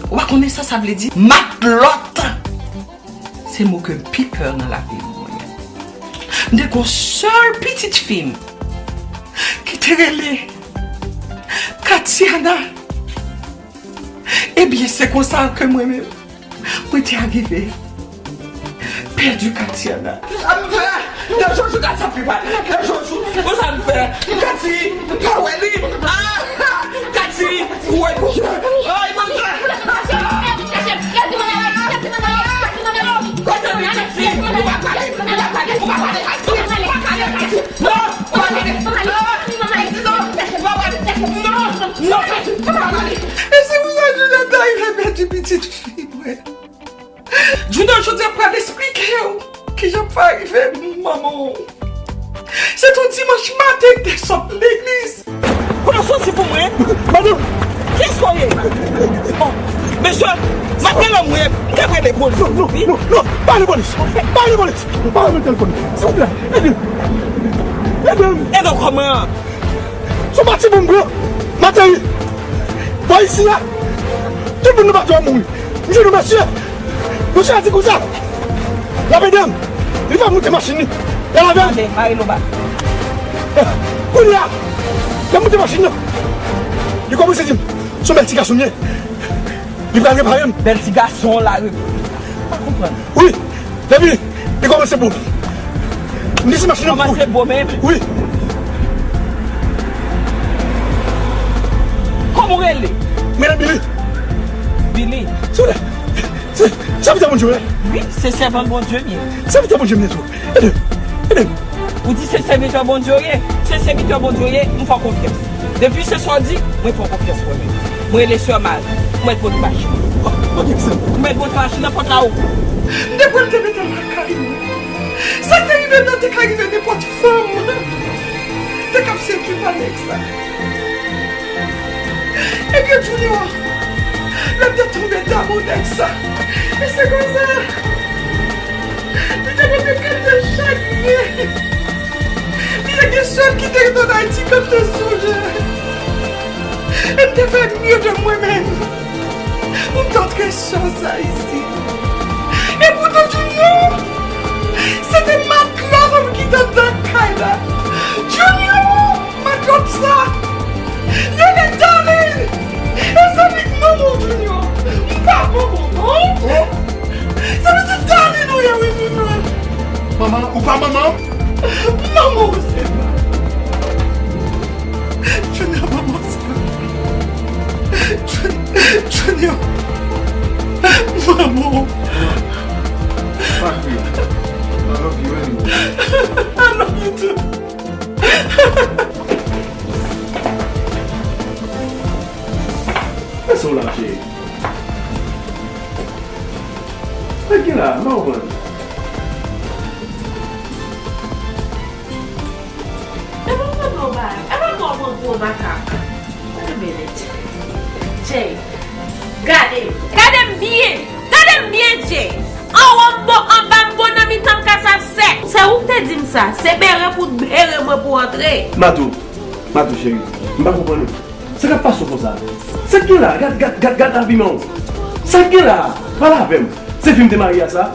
ou pa konnen sa sa vle di? Matlòt! Se mo ke m pi pè nan lavi m, mwen menm. M te gen yon sèl pitit fi m ki te rele Katiana. Ebyen, se konsa ke mwen menm, mwen te arive pèdi Katiana. Sa m fè? De Jojo, gad sa pi mal. De Jojo, pou sa m fè? Kati, pa wè li. Ah! Kati, woy, Bondye. Ay, Bondye. Kote li, Kati? Ou pa pale, ou pa pale, ou pa pale, Kati. Non, ou pa pale. Non, Kati, non. Ou pa pale. Non, non, Kati, ou pa pale. E se pou sa Junior ta rive pèdi pitit fi mwen. Junior, jodi a pral esplike w kijan m fè rive manman w. Se t on dimanch maten m te sot legliz. Kote w soti pou mwen? Madanm, kiyès ke w ye? Oh, mesye, maten lè m wè, m te prale polis. Non, non, non, non, pa ale polis. Pa ale polis. Pa ale telefòn. Silvouplè, ede m. Ede m. Ede w kòman? Se yon pati pou m pran. M ateri. Bò isi a, tout moun nan bato a mouri. M jwenn yon mesye. Mesye a di konsa, l ap ede m. Li fè m moute machin li. L al avè m. Tande, mare l anba. Kounye a, lè m moute machin nan, li kòmanse di m, se yon bèl ti gason m ye. Li pral repare m. Bèl ti gason la, repo. Pa konprann. Wi, depi li kòmanse bo m. M desi machin nan pou. Kòmanse bo menm? Wi. Kòman w rele? M rele Billy. Billy. Silvouplè. Se, se sèvitè Bondye w ye? Wi, se sèvant Bondye m ye. Sèvitè Bondye m ye tou. Ede m. Ede m. Ou di se sèvitè Bondye w ye? Se sèvitè Bondye w ye, m fè w konfyans. Depi se sa w di, mwen fè w konfyans mwen menm. Mwen rele sè Mari. Mwen pote machin. Ok, sè. Mwen pote machin nan pòt la ou. M te pral te mete l lakay mwen. Sa k te rive m nan te ka rive nenpòt fanm. Te k ap sedui pa nèg sa. Ebyen, Junior, lè m te tonbe damou nèg sa, e se konsa, li te montre ke l te chagren. Li te gen sè l ki te ret ann Ayiti ke m te sonje. E m te fè mye de mwen menm pou m te antre sè sa isi. E poutan, Junior, se te matlòt ki te anndan kay la. Junior! Matlòt sa, yo rele Darline. E se pitit manman w, Junior. M pa manman w, non. Se pitit Darline ou ye, wi, Junior. Manman, ou pa manman m? Manman w se pa. Junior, manman w se pa. Ou la, cheri. Sa k gen la? M pa konprann. Epa m konn yon bagay. Epa m konn yon makak. Wait a minute. Jay, gade m. Gade m byen. Gade m byen, Jay. Anwo m bon, anba m bon, nan mitan kasa sèk. Se ou k te di m sa. Se bere pou t bere mwen pou antre. Matou, Matou cheri, m pa konprann ou. Sa k ap pase w konsa? Sa k gen la? Gad, gad, gad, gad abiman w. Sa k gen la? Pale avè m. Se fi m te marye a sa?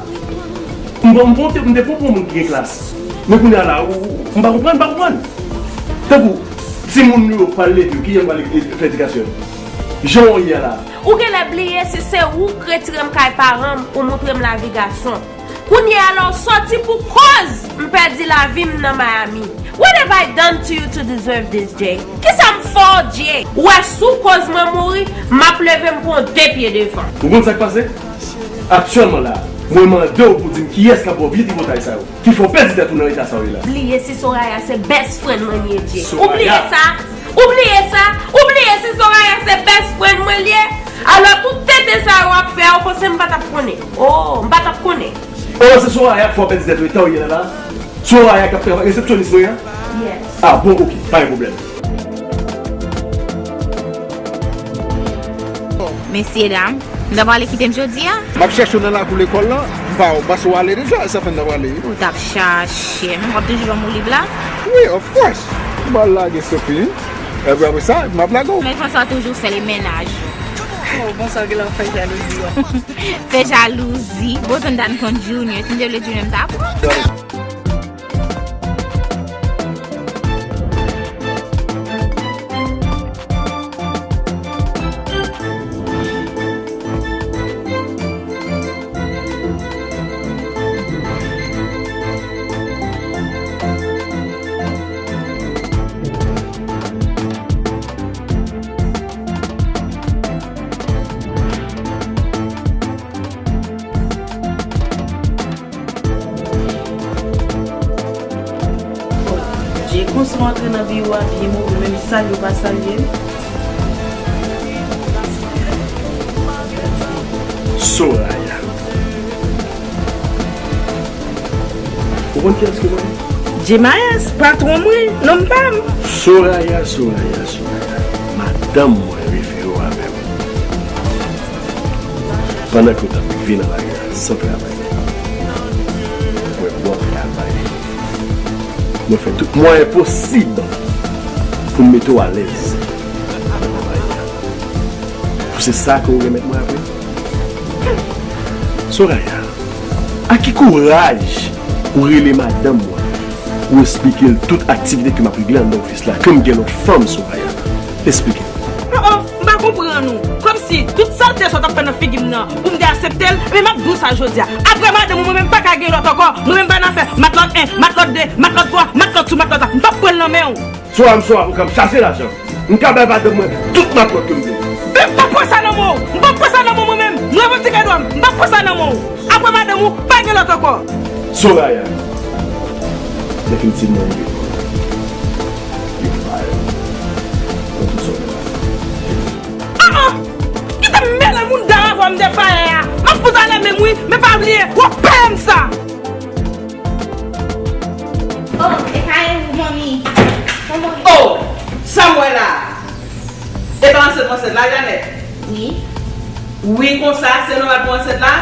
M pran, m pran, m te pran pou yon moun ki gen klas. Men kounye a la, ou, ou, m pa konprann, m pa konprann. Tankou, timoun nou yo pral leve, ki jan pral fè edikasyon? Jan w ye a la. Ou genlè bliye si se ou k retire m kay paran m, ou montre m lavi gason. Kounye a la w sòti pou koz m pèdi lavi m nan Miami. What have I done to you to deserve this, Jay? Kisa m fè w, Jay? Ou wè sou koz mwen mouri, m ap leve m pran de pye devan. Ou konn sa k pase? Aktyèlman la, mwen mande w pou di m kiyès k ap ba w vye tripotay sa yo, ki fè w pèdi tèt ou nan eta sa w ye la. Bliye si Soraya se best friend mwen li ye, Jay. Ou bliye sa? Ou bliye sa? Ou bliye si Soraya se best friend mwen li ye? Alò tout tenten sa yo w ap fè a, ou panse m pa t ap konnen? Oh, m pa t ap konnen. Pandan se Soraya k fè w pèdi tèt ou, eta w ye la la? Soraya k ap travay resepsyonis mwen an? Yes. Ah bon, ok, pa gen pwoblèm. Mesye dam, m ta prale kite m jodi a? M ap chèche w nan lakou lekòl lan, m pa wè w, paske w ale deja, sa fè m ta prale wi. Ou t ap chache m, w ap toujou ban m woulib la? Wi, of course. M pral lage Sophie, epi apre sa, m ap lage w. Men konsa w toujou fè l, e mennaj ou. Oh, bonswa, gen lè w fè jalouzi a. Fè jalouzi. Bon, tann Dan Kon Junior. Si m te vle Junior, m ta pran. Dye konsa w antre nan biwo a byen move, menm salye w pa salye m. Soraya. Ou konn kiyès ke mwen ye? Jemayas, patwon mwen, nonm pa m. Soraya, Soraya, Soraya. Madanm mwen refere w avè m. Pandan ke w t ap rive nan lari a san travay, mwen ba w travay. Mwen fè tout mwayen posib pou m mete w alèz nan travay la. Pou se sa ke w remèt mwen apre? Soraya, a ki kouraj ou rele madanm mwen, ou esplike l tout aktivite ke m ap regle anndan ofis la, ke m gen lòt fanm, Soraya? Esplike m. Oh, oh, m pa konprann ou. Kòmsi tout salte sa w t ap fè nan figi m nan, pou m te aksepte l, men m ap di w sa jodi a. Apre madanm ou, mwen menm m pa ka gen lòt ankò. Mwen menm m pa nan afè matlòt en, matlòt de, matlòt twa, matlòt sou, matlòt a. M p ap pran l nan men w. Swa m, swa m, m ka bay madanm mwen tout matlòt ke m vle. M p ap pran sa nan men w. M p ap pran sa nan men w mwen menm. M revandike dwa m. M p ap pran sa nan men w. Apre madanm ou, pa gen lòt ankò. Soraya, definitivman, m gen kò. You fired. Mwen tout sa w fè la. Ah, ah! Kite m mele moun dam avè w m te fayè a. M ap fout ale menm wi, men pa bliye, w ap peye m sa. Oh, e pa e ou, manmi. Kòman ou ye? Oh, sa m wè la? E pa ansent w ansent la, Janèt? Wi. Wi, konsa, se nòmal pou w ansent la?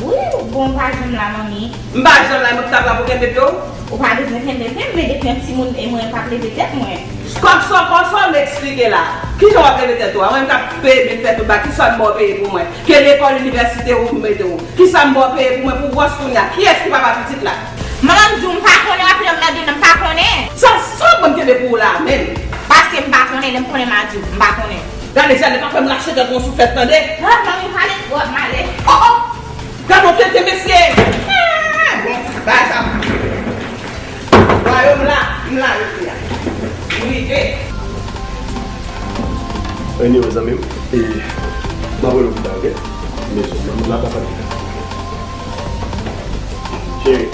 Wi, bon, ou pa janm la, manmi. M pa janm la, mwen ki t ap la pou kenbe pye w? Ou pa bezwen kenbe pye m, men depi yon timoun e mwen p ap leve tèt mwen. Kòm sa, kòm sa w eksplike la? Kijan w ap leve tèt ou a? Mwen m t ap peye men fè tout bagay, kisa m ba w peye pou mwen? Ke lekòl, inivèsite ou mete w? Kisa m ba w peye pou mwen pou gwòs kounye a? Kiyès ki papa pitit la? Manman m di w m pa konnen, w ap fè m mèt de non, m pa konnen. Sa, sa w ap ban m kenbe pou ou la a menm? Paske m pa konnen, lè m konnen m a di w, m pa konnen. Gade, Janèt, pa fè m rache tèt mwen sou fèt, tande? Ah, manmi, pale twòp, m ale. Oh, oh! Gade yon tenten mesye! Ah, bon, bagay sa. Wayòm la, m la jodi a. M rive. Anyway, zanmi m, e, m ap rele w pita, ok? Mezon, m ap pale. Cheri.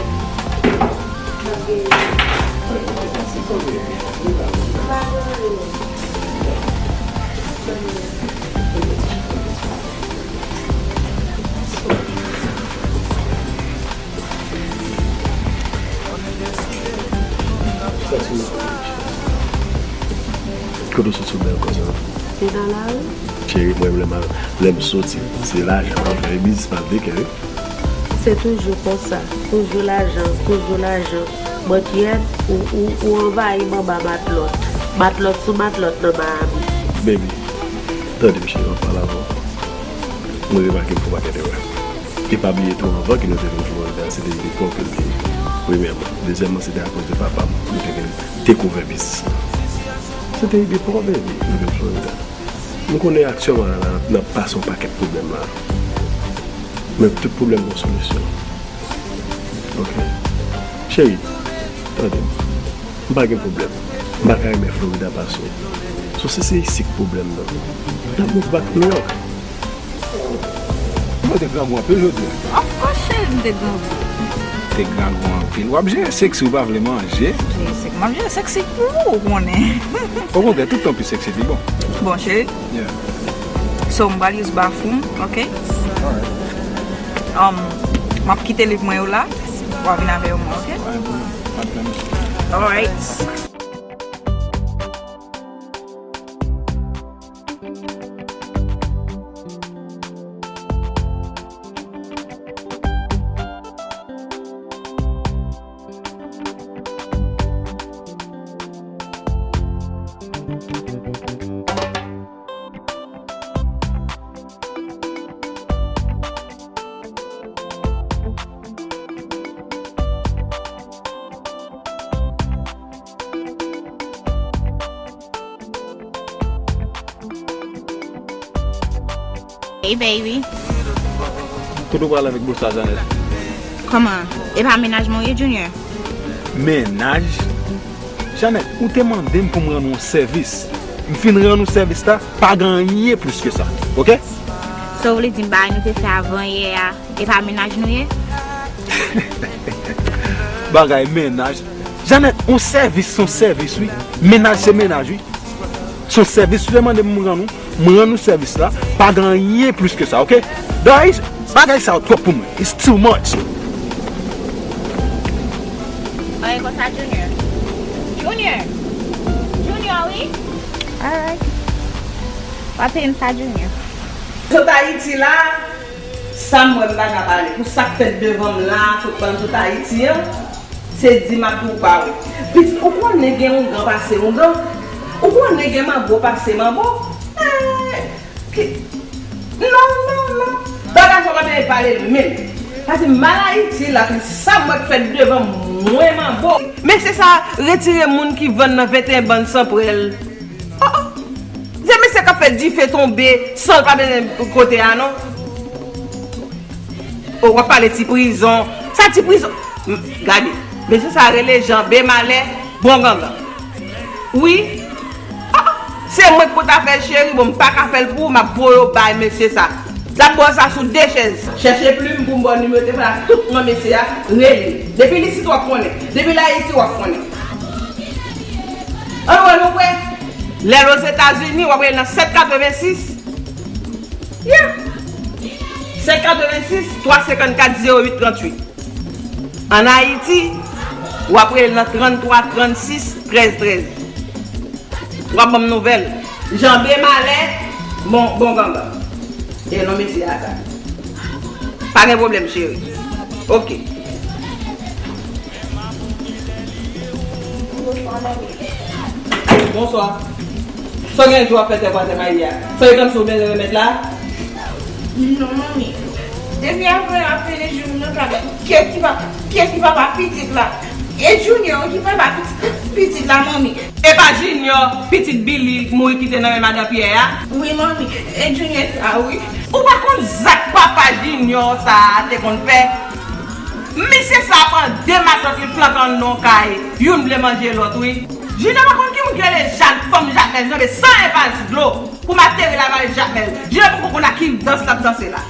Ok. Alright, ok, mèsi. Ok. M pa rele w. Ou sot sou bèl konsa. Se nan lari. Cheri, mwen, lè m, lè m soti, se lajan m ap fè, e biznis m ap dekè, wi. Se toujou konsa. Toujou lajan, toujou lajan. But yet, ou, ou, ou anvayi m anba matlòt. Matlòt sou matlòt nan Miami. Baby, tande m, cheri, m ap pale avè w. Mwen remake m fè yon pakèt erè. E pa bliye tou, anvan ke nou te vin Florida, se te ide pa w ke l te ye. Premyèman. Dezyèmman, se te akoz de papa m nou te vin dekouvè biznis lan. Se te ide pa w, baby, nou vin Florida. M konnen aktyèlman la, n ap pase yon pakèt pwoblèm la. Men tout pwoblèm gen yon solisyon. Oke? Cheri, tande m. M pa gen pwoblèm. M pa ka renmen Florida pase w. So, si se isit pwoblèm nan, n ap move back New York. Ou te grangou anpil jodi a. Of course, cheri, m te grangou. Te grangou anpil. W ap jere seksi, ou pa vle manje. Jere seksi. M ap jere seksi pou ou, ou konnen. Okontrè, tout tan pi seksi, pi bon. Bon, cheri. Yeah. So, m pral use bathroom, ok? Alright. Um, m ap kite liv mwen yo la. W a vin avè yo mwen, ok? Alright. Alright. Hey, baby. Kote w prale avèk bous la, Jeannette? Kòman? E pa mennaj mwen w ye, Junior? Mennaj? Jeannette, ou te mande m pou m rann ou yon sèvis. M fin rann ou sèvis la, pa gen anyen plis ke sa. Oke? So, w vle di m bagay nou te fè avan yè a, e pa mennaj nou ye? Bagay mennaj. Jeannette, yon sèvis se yon sèvis, wi. Mennaj se mennaj, wi. Se yon sèvis ou te mande m rann ou, m rann ou sèvis la, pa gen anyen plis ke sa, oke? Guys, bagay sa yo twòp pou mwen. It's too much. Oye, konsa, Junior. Junior! Junior, wi! Alright. W ap peye m sa, Junior. Sot Ayiti la, sa m wè m pa ka pale. Pou sa k fèt devan m la, sot pran sot Ayiti an, se di m ap di w pa wè. Pitit, ou konnen gen oungan pase oungan? Ou konnen gen manbo pase manbo? Eh, ki, non, non, non. Bagay sa w pa ta pale l menm. Pase m al Ayiti la, pou sa m wè k fèt devan mwen manbo. Mesye sa retire moun ki vann nan venteyen bann san prèl. Oh, oh. Se mesye k ap fè dife tonbe san l pa mennen kote a, non. Oh, w ap pale ti prizon. Sa ti prizon? M, gade, mesye sa rele Janbe Malè, bon gangan. Wi. Oh, oh. Se mwen k pou ta fè l, cheri. Bon, m pa ka fè l pou ou, m ap voye w bay mesye sa. L ap ba w sa sou de chèz. Chèche plim pou m ba w nimewo telefòn ak tout non mesye a, rele. Depi li isit, w ap konnen. Depi l Ayiti, w ap konnen. Ann wè nou prè. Lè l Ozetazini, w ap rele nan sèt katrevensis. Yeah. Sèt katrevensis, twa senkannkat, zewo uit tranntuit. Ann Ayiti, w ap rele nan tranntwa trannsis trèz trèz. W ap ban m nouvèl. Janbe Malè, bon, bon gangan. E non mesye a sa. Pa gen pwoblèm, cheri. Oke. Bonswa. Sa w gen jou ap fè tè pa tè mayi a? Sa w gen kòmsi w bezwen remèt la? Non, manmi. Depi apre apre jou m nan kay, kiyès ki pa, kiyès ki papa pitit la? E Junior ki papa pitit, pitit la, manmi. E pa Junior, pitit Billy, mouri kite nan men madan Pyè a? Wi, manmi. E Junior sa, wi. Ou pa konn zak papa Junior sa a te konn fè? Misye sa pran de matant li flanke anndan yon kay, youn vle manje lòt, wi. Junior pa konn ki moun ki rele Jak, fanm Jakmèl, janbe san enpas dlo pou m ateri la valiz Jakmèl. Junior poko konn nan ki dans l ap danse la.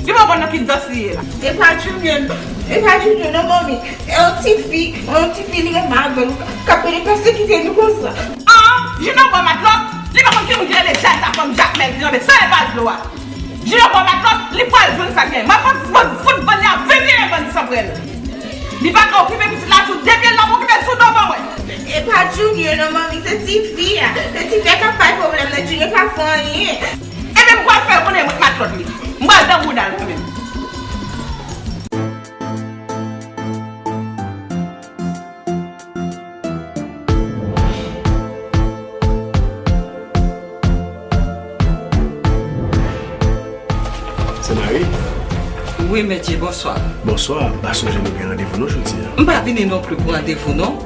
Li poko konn nan ki dans li ye la. E pa Junior, e pa Junior non, manmi. E yon ti fi, yon ti fi li renmen avè l, k ap vin pèsekite nou konsa. An, Junior pran matlòt, li pa konn ki moun ki rele Jak la, fanm Jakmèl, ki janbe san enpas dlo a. Junior pran matlòt, li pral jwenn sa k genyen. M ap fout, fout, fout vann li a venteyen bann san prèl. Li pa ka okipe pitit la sou de pye l, l ap okipe l sou do mwen. E pa Junior non, manmi, se tifi a. Se tifi a k ap bay pwoblèm nan, Junior pa fè anyen. Ebyen, m pral fè l konnen mwen matlòt li. M pral dan bouda l mwen menm. Sè Mari? Wi, Mèt Dje, bonswa. Bonswa, m pa sonje nou gen randevou non jodi a. M pa vini non pli pou randevou non.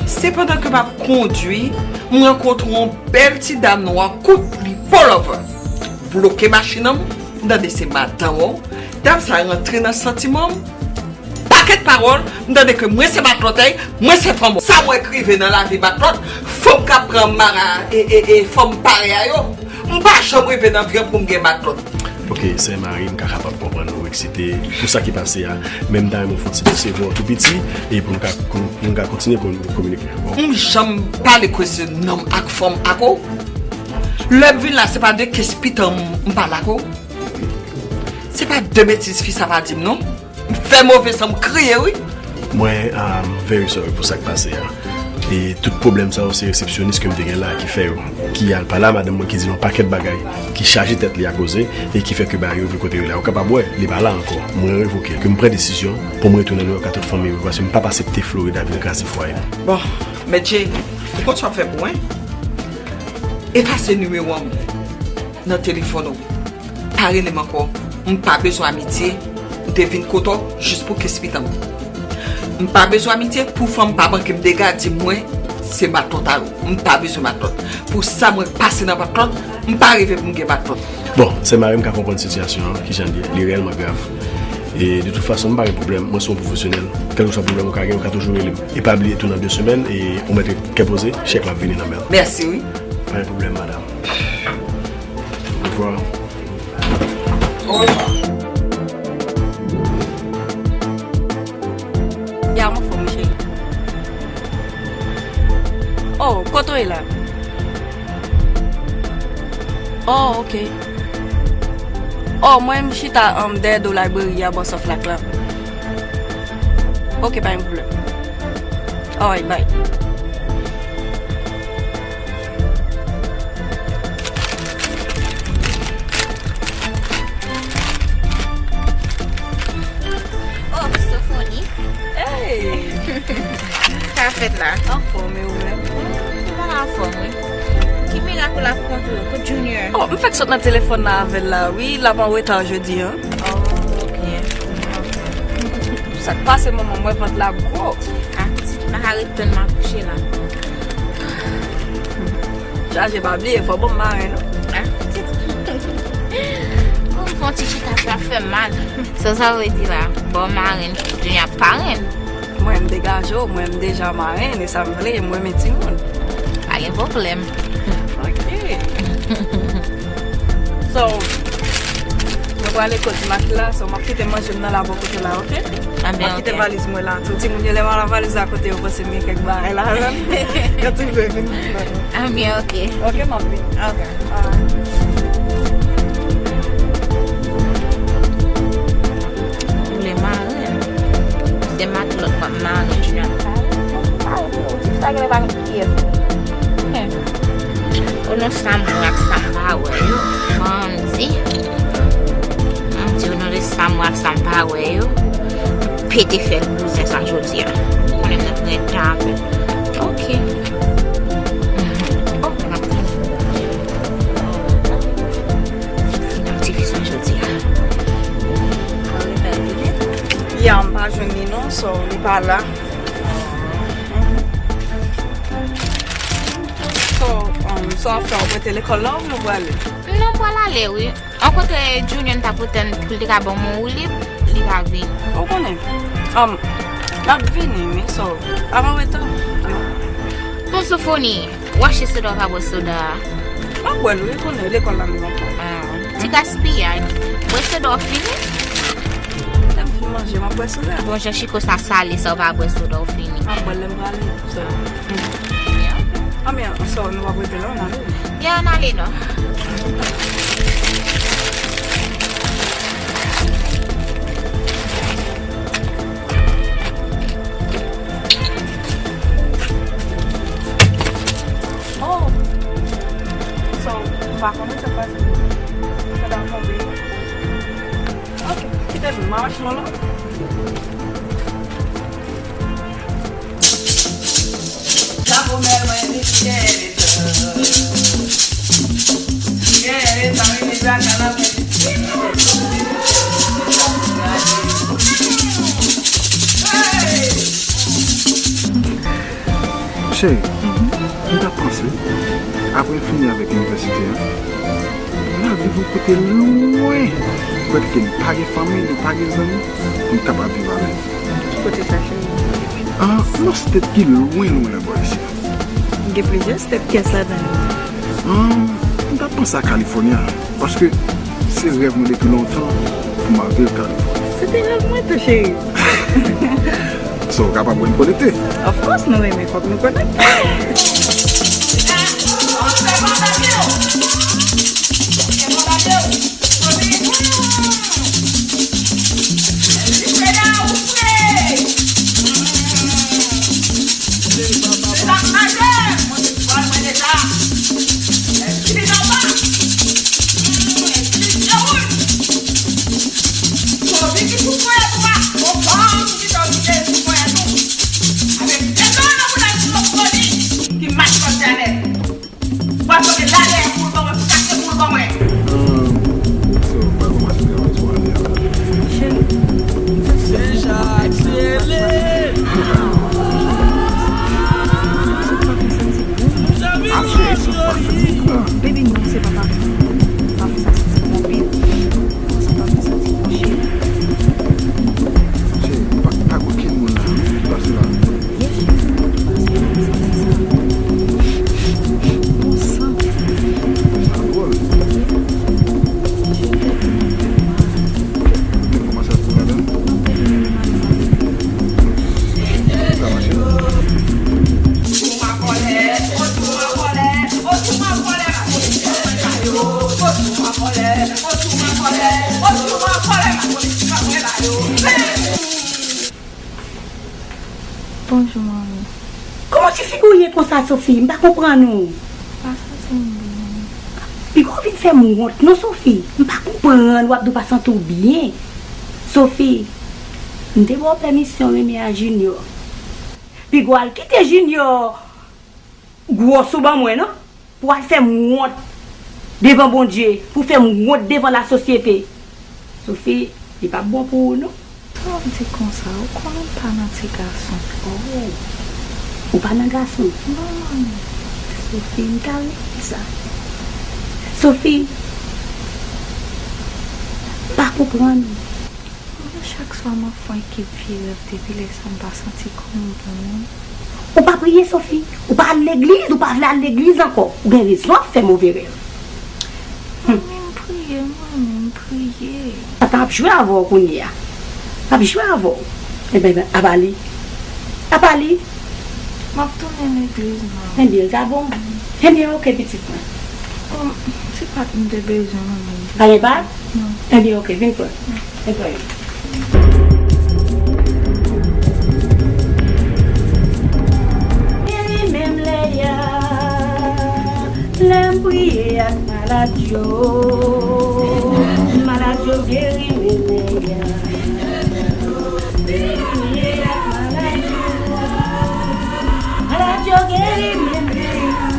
Se pandan ke m ap kondwi, m rankontre yon bèl ti dam nwa kout li pullover. Bloke machin an, m tande se madanm ou. Dam sa rantre nan santiman m. Pakèt pawòl, m tande ke mwen se matlòt, mwen se fanm. Sa m wè k rive nan lavi matlòt, fanm k ap pran mara e, e, e fanm parèy a yo. M pa janm rive nan vi an pou m gen matlòt. Ok, sè Mari, m ka kapab konprann ou eksite pou sa ki pase a, men m ta renmen w fè yon ti desevwa w tou piti, e pou nou ka, pou nou ka kontinye pou nou kominike. Bon. M janm pale kwesyon nonm ak fanm ak ou. Lè m vin la, se pa de kes pitan m, m pale ak ou. Se pa de betiz fi sa va di m non. M fè move san m kriye, wi. Mwen, I'm very sorry pou sa k pase a. E tout pwoblèm sa yo, se resepsyonis ke m te gen la ki fè yo. Ki al pale a madanm mwen ki di l yon pakèt bagay, ki chaje tèt li a koze, e ki fè ke bagay yo vin kote yo la. Ou kapab wè, li pa la ankò. Mwen revoke l. Ke m pran desizyon pou mwen retounen Nouyòk a tout fanmi mwen, paske m p ap aksepte Florida vin kraze fwaye m. Bon, Mèt Dje, ou konn sa w ap fè pou mwen? Efase nimewo m nan telefòn ou. Pa rele m ankò. M pa bezwen amitye. M te vin kote w jis pou kes pitan m. M pa bezwen amitye pou fanm pa manke m dega, di mwen se matlòt a ou. M pa bezwen matlòt. Pou sa mwen pase nan matlòt, m pa rive pou m gen matlòt. Bon, sè Mari, m ka konprann sitiyasyon an, kijan l ye. Li reyèlman grav. E de tout fason, m pa gen pwoblèm. Mwen se yon pwofesyonèl. Kèlkeswa pwoblèm ou ka gen, ou ka toujou rele m. E pa bliye tou nan de semèn, e ou mete kè poze, chèk la ap vini nan men w. Mèsi, wi. Pa gen pwoblèm, madanm. Au revoir. Ya, m anfòm, cheri. Oh, kote w ye la? Oh, ok. Oh, mwen, m chita, um, dèyè do library a, bò Soflac la. Ok, pa gen pwoblèm. Alright, bye. Oh, Sofoni. Hey! Sa fèt la? Anfòm, e ou menm? Mwen anfòm, wi. Ki mirak ou la pou kontre w? Kot Junior? Oh, m fèk sot nan telefòn la avè l la, wi. L ap an reta jodi a. Oh, ok. Sa k pase, manman? M wè vant la gwo. Ah, pitit, m pa ka ret tann m akouche la. Chaje, pa bliye, fò ban m marenn, non? Ah, pitit. Pou m fè yon ti chita, sa fè m mal. Sa sa vle di la? Ban m marenn, Junior ap parenn. Mwen, m degaje w, mwen, m deja marenn, e sa m vle, m renmen timoun. Pa gen pwoblèm. Ok. So, nou prale kot Dimak la, so m ap kite manje m nan la bò kote la, ok? Ah, m ap kite valiz mwen la tou. Timoun yo, lè m al valiz la kote yo panse m gen kèk bagay ladan l. Yo tou vle vin. Ah, byen, ok. Ok, m ap vin. Ok. Alright. Ou vle marenn? Se matlòt m ap marenn, Junior ap parenn. Parenn pou ou, ti sa genlè pa gen kiyès. Ou non sa m wè ak sa m pa wè yo. Ban m di. M di ou non de sa m wè ak sa m pa wè yo. Pete fè l bouzen sa jodi a. Ou konnen m nan pran tan avè l. Ok. Oh, m ap fini. Fini ak ti fi sa jodi a. Ya, m pa jwenn li non, so li pa la. So, um, sa w ap fè, w ap rete lekòl la oubyen w prale? Non, m pral ale, wi. An kote Junior m t ap tann pou l te ka ban m yon woulib, li pa vini. Ou konnen, um, l ap vini, wi, so, pa anreta. Bon, Sofoni, w achte soda, w pa bwè soda a? M ap bwè l, wi, konnen lekòl la menm ankò. Ah, ti gaspiyay. Bwè soda w fini? Lè m fin manje, m ap bwè soda. Bon, jan chiko sa sale, sa w pa bwè soda w fini. M ap bwè l lè m prale. So, anben, so, nou p ap rete la, n ale. Byen, n ale non. Mache non. Chapo mèl mwen di kè letan. Kè letan, wi, li baka nan men. Hey! Cheri, m t ap panse, apre m fini avèk inivèsite a, m al viv yon kote lwen, kote ke m pa gen fanmi, nou pa gen zanmi, pou m kapab viv alèz. Ki kote sa, cheri? Ah, yon state ki lwen, lwen nan bò isi a. Gen plizyè state ki ladan yo. Ah, m t ap panse a California, paske se rèv mwen depi lontan pou m al viv California. Se te rèv mwen tou, cheri. So, w kapab wè n konekte. Of course, nou renmen, fòk nou konekte. Ki mache kòm Janèt. Bòs yo gen la dèyè boul ban mwen, pou kase boul ban mwen. Ahn, so, pa kòmanse travay sou ale a. Cheri, m fè sèl mwen kòmanse travay. Sa pa fè santi bon. Ap cheri, sa pa fè bon. Baby, non, se pa pa fè. Pa fè sa santi bon, baby. Kòmanse pa fè santi bon, cheri. Cheri, pa, pa gen okenn moun la, non, ki pase la. Bonjou, manmi. Kòman ti figi w ye konsa, Sophie? M pa konprann ou. M pa santi m byen. Piga w vin fè m wont, non, Sophie. M pa konprann, w ap di w pa santi w byen. Sophie, m te ba w pèmisyon renmen a Junior. Piga w al kite Junior gwòs ou ban mwen, non. Pou al fè m wont devan Bondye, pou fè m wont devan lasosyete. Sophie, li p ap bon pou ou, non. Sa w ap di konsa? Ou konnen m pa nan ti gason. Oh, ou pa nan gason? Non, manmi. Sophie, m ta renmen sa. Sophie, m pa konprann ou. Mwen, chak swa m ap fè yon ekip vye rèv, depi lè sa a m pa santi kò m bon. Ou pa priye, Sophie? Ou pa al legliz? Ou pa vle al legliz ankò? Ou gen rezon ap fè move rèv. Manmi, m priye, manmi, m priye. Tata ap jwe avè w kounye a. L ap jwe avè w. Ebyen, ebyen, apa li? Apa li? M ap tounen legliz, manmi. Ebyen, l ta bon. Ebyen, oke, pitit mwen. Bon, ti pat m te bezwen, manmi. Anyen pa? Non. Ebyen, oke, vin pran. Vin pran youn. Geri menm lè y a, lè m priye ak malad yo, malad yo geri menm lè y a. Lè m priye ak malad yo, malad yo geri menm lè y a.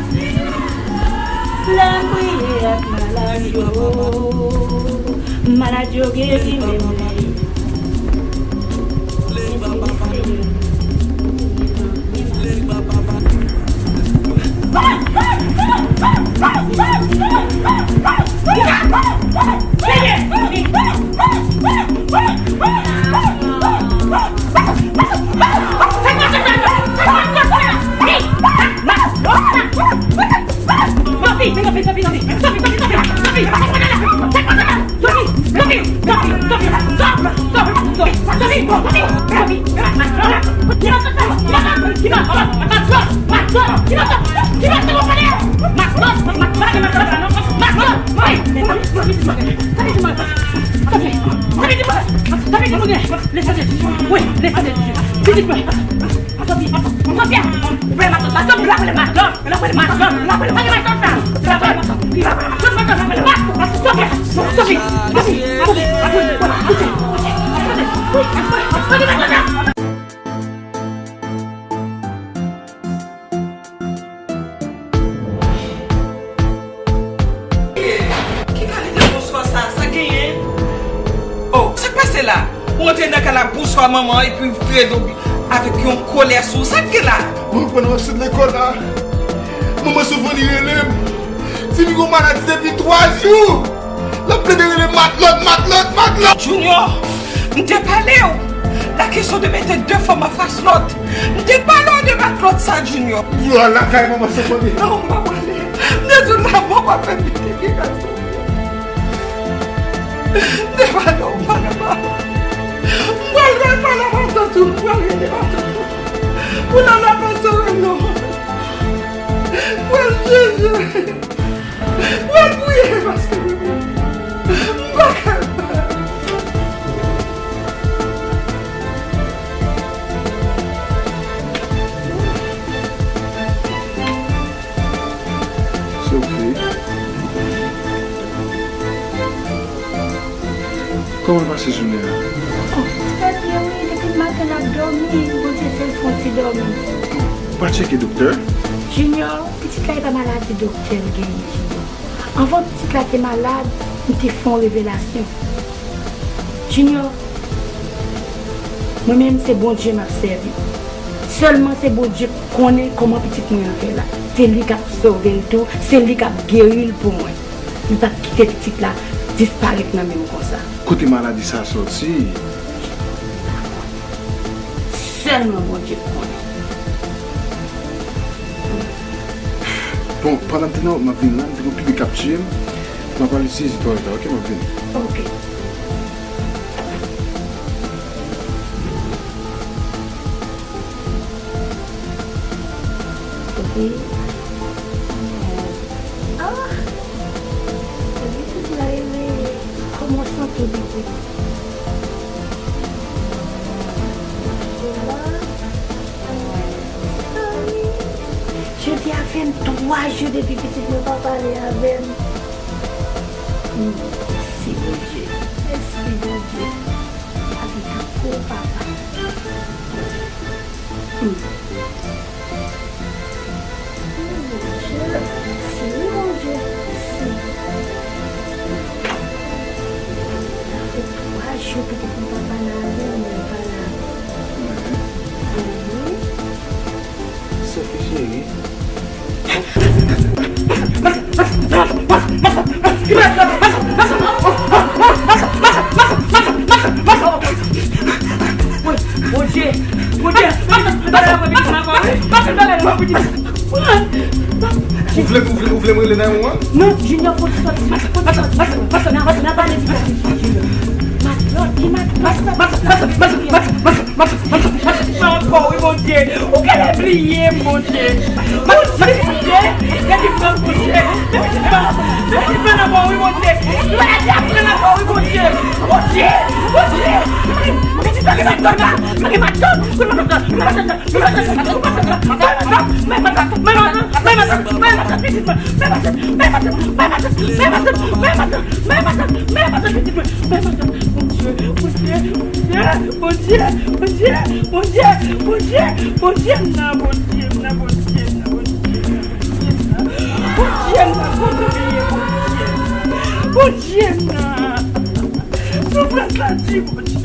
Lè m priye ak malad yo, malad yo geri menm lè. Ki kalite bonswa sa? Sa genyen? Oh, sa k pase la? Ou antre nan kay la, bonswa manman, epi w vire do avèk yon kolè sou ou. Sa k gen la? Mwen pran nan sou lekòl la. Manman Sofoni rele m. Di m li gon maladi depi twa jou. L ap plede rele matlòt, matlòt, matlòt. Junior, m te pale w. La question de mete de fanm anfas lòt. M te pale w de matlòt sa, Junior. Vwala kay manman Sofoni. Non, m pa prale. M te di w la, mò pa fè m kite ki ka soufri. M te pale w, m pale w. M pral, pral pale w matant ou, m pral rele matant ou. Pou nan la pase non. Mwen jije. Mwen priye paske mwen pa ka. Sophie. Kòman l pase jounen an? Oh, trè byen wi, depi maten l ap dòmi, Bondye fè l fè yon ti dòmi. Ou pa tcheke doktè? Junior, pitit la e pa maladi doktè l genyen, Junior. Anvan pitit la te malad, m te fè yon revelasyon. Junior, mwen menm se Bondye m ap sèvi. Sèlman se Bondye k konnen kòman pitit mwen an fè la. Se li k ap sove l tou, se li k ap geri l pou mwen. M p ap kite pitit la disparèt nan men m konsa. Kote maladi sa sòti? Sèlman Bondye k konnen. Bon, pandan m te nan wout, m ap vin la, m te gen yon piblik k ap tiye m. M ap al sezi twalèt la, oke, m ap vini. Oke. Oke. Ah! Pitit la rele. Kòman w santi w, pitit? Jodi a fè m twa jou depi pitit mwen pa pale avè m. Mèsi Bondye. Mèsi Bondye. Alelouya, papa. Hmm. Mèsi, Bondye, mèsi. Sa fè twa jou pitit mwen pa pale avè m, mwen pale avè l. Mhm. Sophie cheri. Bondye, Bondye, ou vle, ou vle, ou vle m rele nine one one? Non, Junior, fò w sòti, fò w sòti. N a, n a pale di sa, Junior. Matlòt, ki matlòt? Matlòt, matlòt, matlòt, matlòt. Ankò, wi, Bondye. Ou genlè bliye m, Bondye. Bondye, Bondye, depi pran, Bondye. Depi pran, depi pran nan mò, wi, Bondye. Maladi a pran nan mò, wi, Bondye. Bondye, Bondye. Pitit mwen gen matlòt la. Mwen gen matlòt. Mwen gen matlòt. Bondye, Bondye, Bondye, Bondye, Bondye, Bondye, m nan, Bondye, m nan, Bondye, m nan, Bondye, m nan, Bondye, m nan, Bondye, m nan, Bondye, m nan. Soufrans la di, Bondye.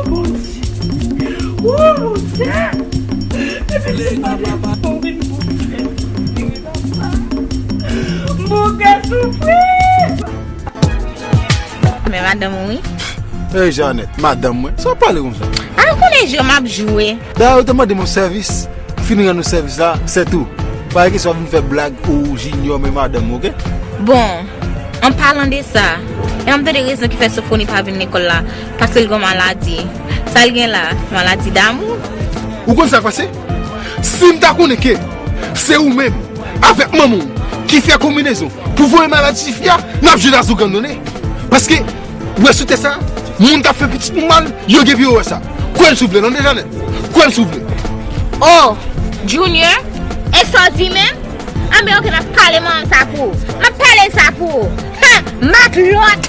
Bondye. Woo, Bondye. Depi se pa de fon, wi, Bondye. Mon kè soufri. Men madanm ou, wi. Ey, Jeannette, madanm mwen, sa w pale konsa? A, ou konnen jan m ap jwe. Dayè, ou te mande m yon sèvis. Fin rann ou sèvis la, sètou. Pa gen kesyon ap vin fè blag ou Junior men madanm ou, oke? Bon, an palan de sa, e m ap tande rezon ki fè Sofoni pa vin lekòl la, paske l gen maladi. Sa l gen la, maladi damou? Ou konn sa k pase? Si m ta konnen ke se ou menm avèk manman w ki fè konbinezon pou voye maladi ti fi a, n ap jwe dazou gannone. Paske Ou wè sou tè sa, moun k ap fè pitit nou mal, yo gen pi yo wè sa. Kwè m si w vle, tande Jeannette. Kwè m si w vle. Oh, Junior, e sa w di menm? Anben, oke, m ap pale manman sa pou ou. M ap pale sa pou ou. Ha! Matlòt!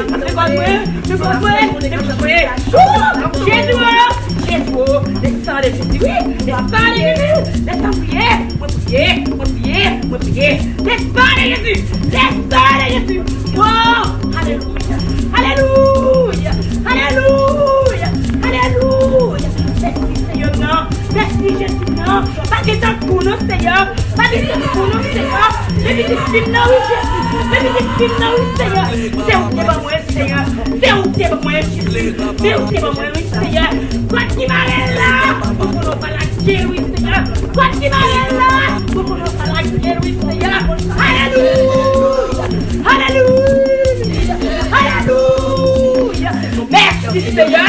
Mwen pa kwè, mwen pa kwè, mwen pa kwè. Woo! Jezi, oh! Jezi, oh! Le sang de Jésus, wi! Le sang de Jésus! Le sang, priye! Mwen priye, mwen priye, mwen priye! Le sang de Jésus! Le sang de Jésus! Woo! Alelouya! Alelouya! Alelouya! Alelouya! Mèsi, Seyè, non! Mèsi, Jezi, non! Pa gen tankou nou, Seyè! Pa gen tankou nou, Seyè! Men pitit fi m nan, wi, Jezi! Men pitit fi m nan, wi, Seyè! Se ou ki te ban mwen, Seyè! Se ou ki te ban mwen, Jezi! Se ou ki te ban mwen, wi, Seyè! Kòd ki mare l la! Pou nou pa lage l, wi, Seyè! Kòd ki mare l la! Pou nou pa lage l, wi, Seyè! Alelouya! Alelouya! Alelouya! Mèsi, Seyè!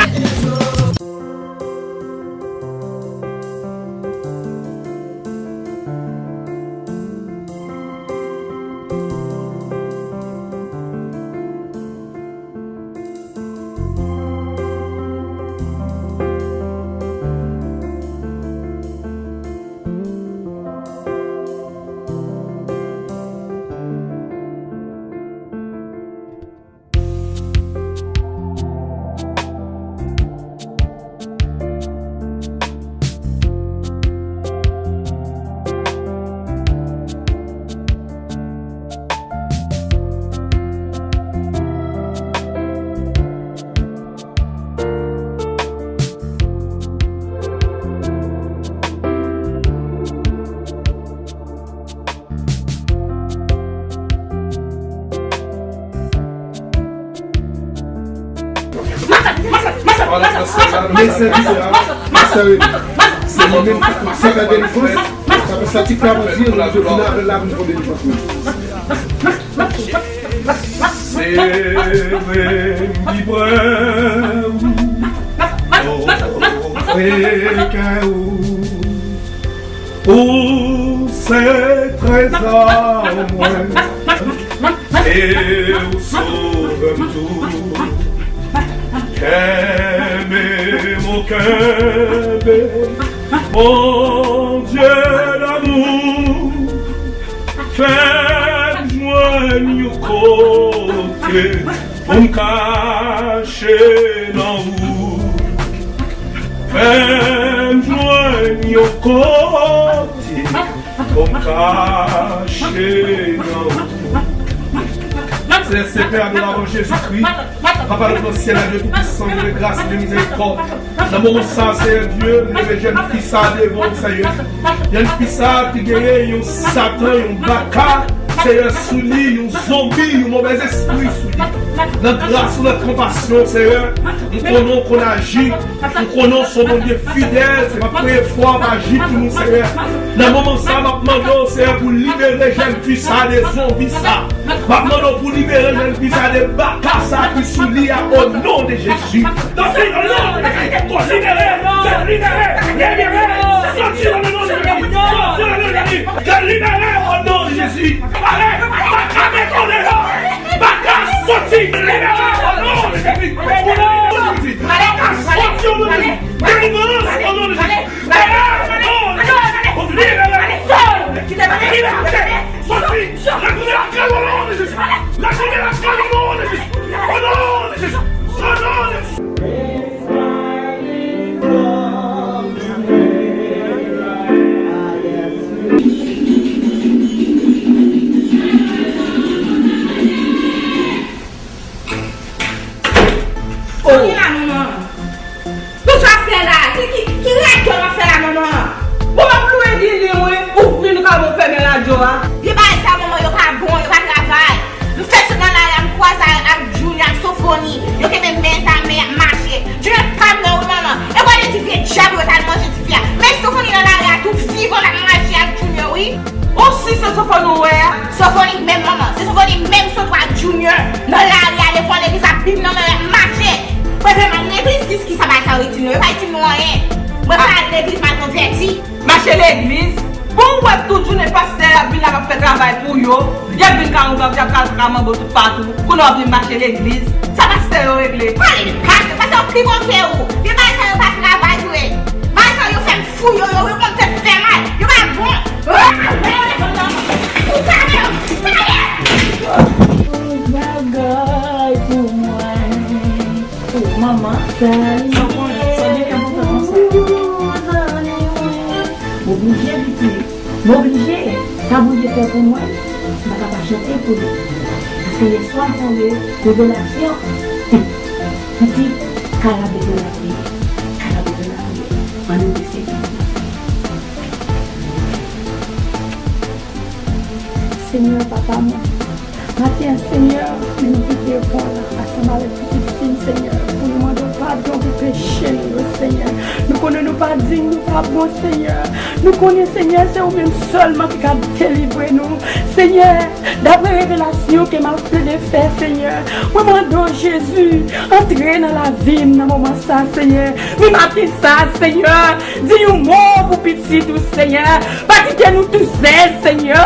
Men sèvis la, men sèvis la, se li menm ki pou fè la delivans. Sa fè sa ti krav an di, nou vin avè l la pou n fè delivans menm. Se vre m ki pran ou, ofri kè ou. Ou se trezò mwen, e ou sovè m tou. Kenbe m, kenbe, Bondye damou, fè m jwenn yon kote pou m kache nan ou. Fè m jwenn yon kote pou m kache nan ou. Seyè, Seyè, Pè, adoravan Jezikri, Papa nou nan syèl la, Dye Toupisan, Dye de gras, de mizèrikòd. Nan moman sa, Seyè Dye, m leve jèn fi sa devan w, Seyè. Jèn fi sa ki genyen yon Satan, yon baka, Seyè, sou li, yon zonbi, yon movèzespri sou li. Nan gras ou, nan konpasyon, Seyè, m konnen w konn aji, m konnen w se yon Bondye fidèl, se m ap preye fwa w ap aji pou nou, Seyè. Nan moman sa, m ap mande w, Seyè, pou libere jèn fi sa de zonbi sa. M ap mande w pou libere jèn fi sa de baka sa ki sou li a, o non de Jezi. Tanpri, o non de Jezi, libere, libere, libere, soti o non de Jezi, soti o non de Jezi, libere o non de Jezi. Ale, baka, mete w deyò. Baka, soti, libere o non de Jezi. Baka, soti o non de Jezi. Delivrans o non de Jezi. Libere o non de Jezi. Libere. Libere. Soti. Retounen lakay ou o non de Jezi. Retounen lakay ou o non de Jezi. O non de Jezi. O non de Jezi. Sòti la, manman. Tout sa fè la, ki, ki, ki radòt w ap fè la, manman? Bon, m ap lwe ginen, wi, ou vin kòm ou fèmen radyo a. Vye bagay sa, manman, yo pa bon, yo pa travay. M fèk sot nan lari a, m kwaze ak Junior ak Sofoni. Yo kenbe men zame, y ap mache. Junior pa m nan, wi, manman. E w ale di vye djab yo t al manje tifi a. Men Sofoni nan lari a tou vivan, l ap mache ak Junior, wi. Ou si se Sofoni ou wè a? Sofoni menm, manman. Se Sofoni menm sot wè ak Junior nan lari a, devan legliz, ap bib nan men l, ap mache. Mwen vle m al legliz, jis ki sa bagay sa yo itil nou? Yo pa itil nou anyen. Mwen vle al legliz, m al konvèti. Mache legliz? Bon, ou wè tout jounen pastè y ap vin la, y ap fè travay pou yo. Y ap vin ka yon bab, y ap ka, ka manbo toupatou. Kounye a w ap vin mache legliz. Sa pastè yo regle? Pale de pastè, pastè yo pi bon ke ou. Vye bagay sa yo pa travay vre. Bagay sa yo fè m fou, yo, yo, yo konn fè m fè mal. Yo pa bon. Ou ka menm. Ou ka menm. Bagay pou mwen. Oh, manman. Sa w konnen, sa w gen kè kontan konsa. M oblije, pitit. M oblije. Sa Bondye fè pou mwen, m pa ka pa chante pou li. Paske yèswa m sonje revelasyon. Pitit, kay la bezwen lapriyè. Kay la bezwen lapriyè. Ann nou rese. Senyè, papa mwen, maten an, Senyè, men nou vin devan w la, ansanm avèk pitit fi m, Senyè, pou nou mande w padon pou peche nou yo, Senyè. Nou konnen nou pa diy, nou pa bon, Senyè. Nou konnen, Senyè, se ou menm sèlman ki ka delivre nou. Senyè, daprè revelasyon ke m ap plede fè, Senyè, mwen mande w, Jezi, antre nan lavi m nan moman sa, Senyè. Men maten sa, Senyè, di yon mo pou pitit ou, Senyè. Pa kite nou tousèl, Senyè.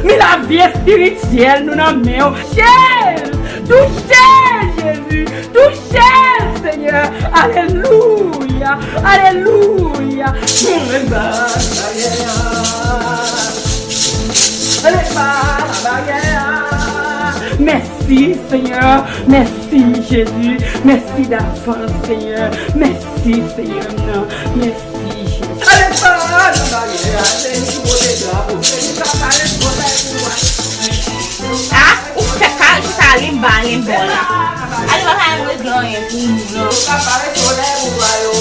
Men lavi espirityèl nou nan men w. Touche l! Touche l, Jezi! Touche l, Senyè! Alelouya! Alelouya! Mwen ba baryè a. Mwen ba baryè a. Mèsi, Senyè! Mèsi, Jezi! Mèsi davans, Senyè! Mèsi, Senyè m nan! Mèsi, Jezi! Ale pa nan baryè a, se li ki pote drapo, se li k ap pale solèy pou mwen. A, ou fèk al chita limba, limba la. Ale pa pale regle anyen pou nou, non. Yo k ap pale solèy pou mwen yo.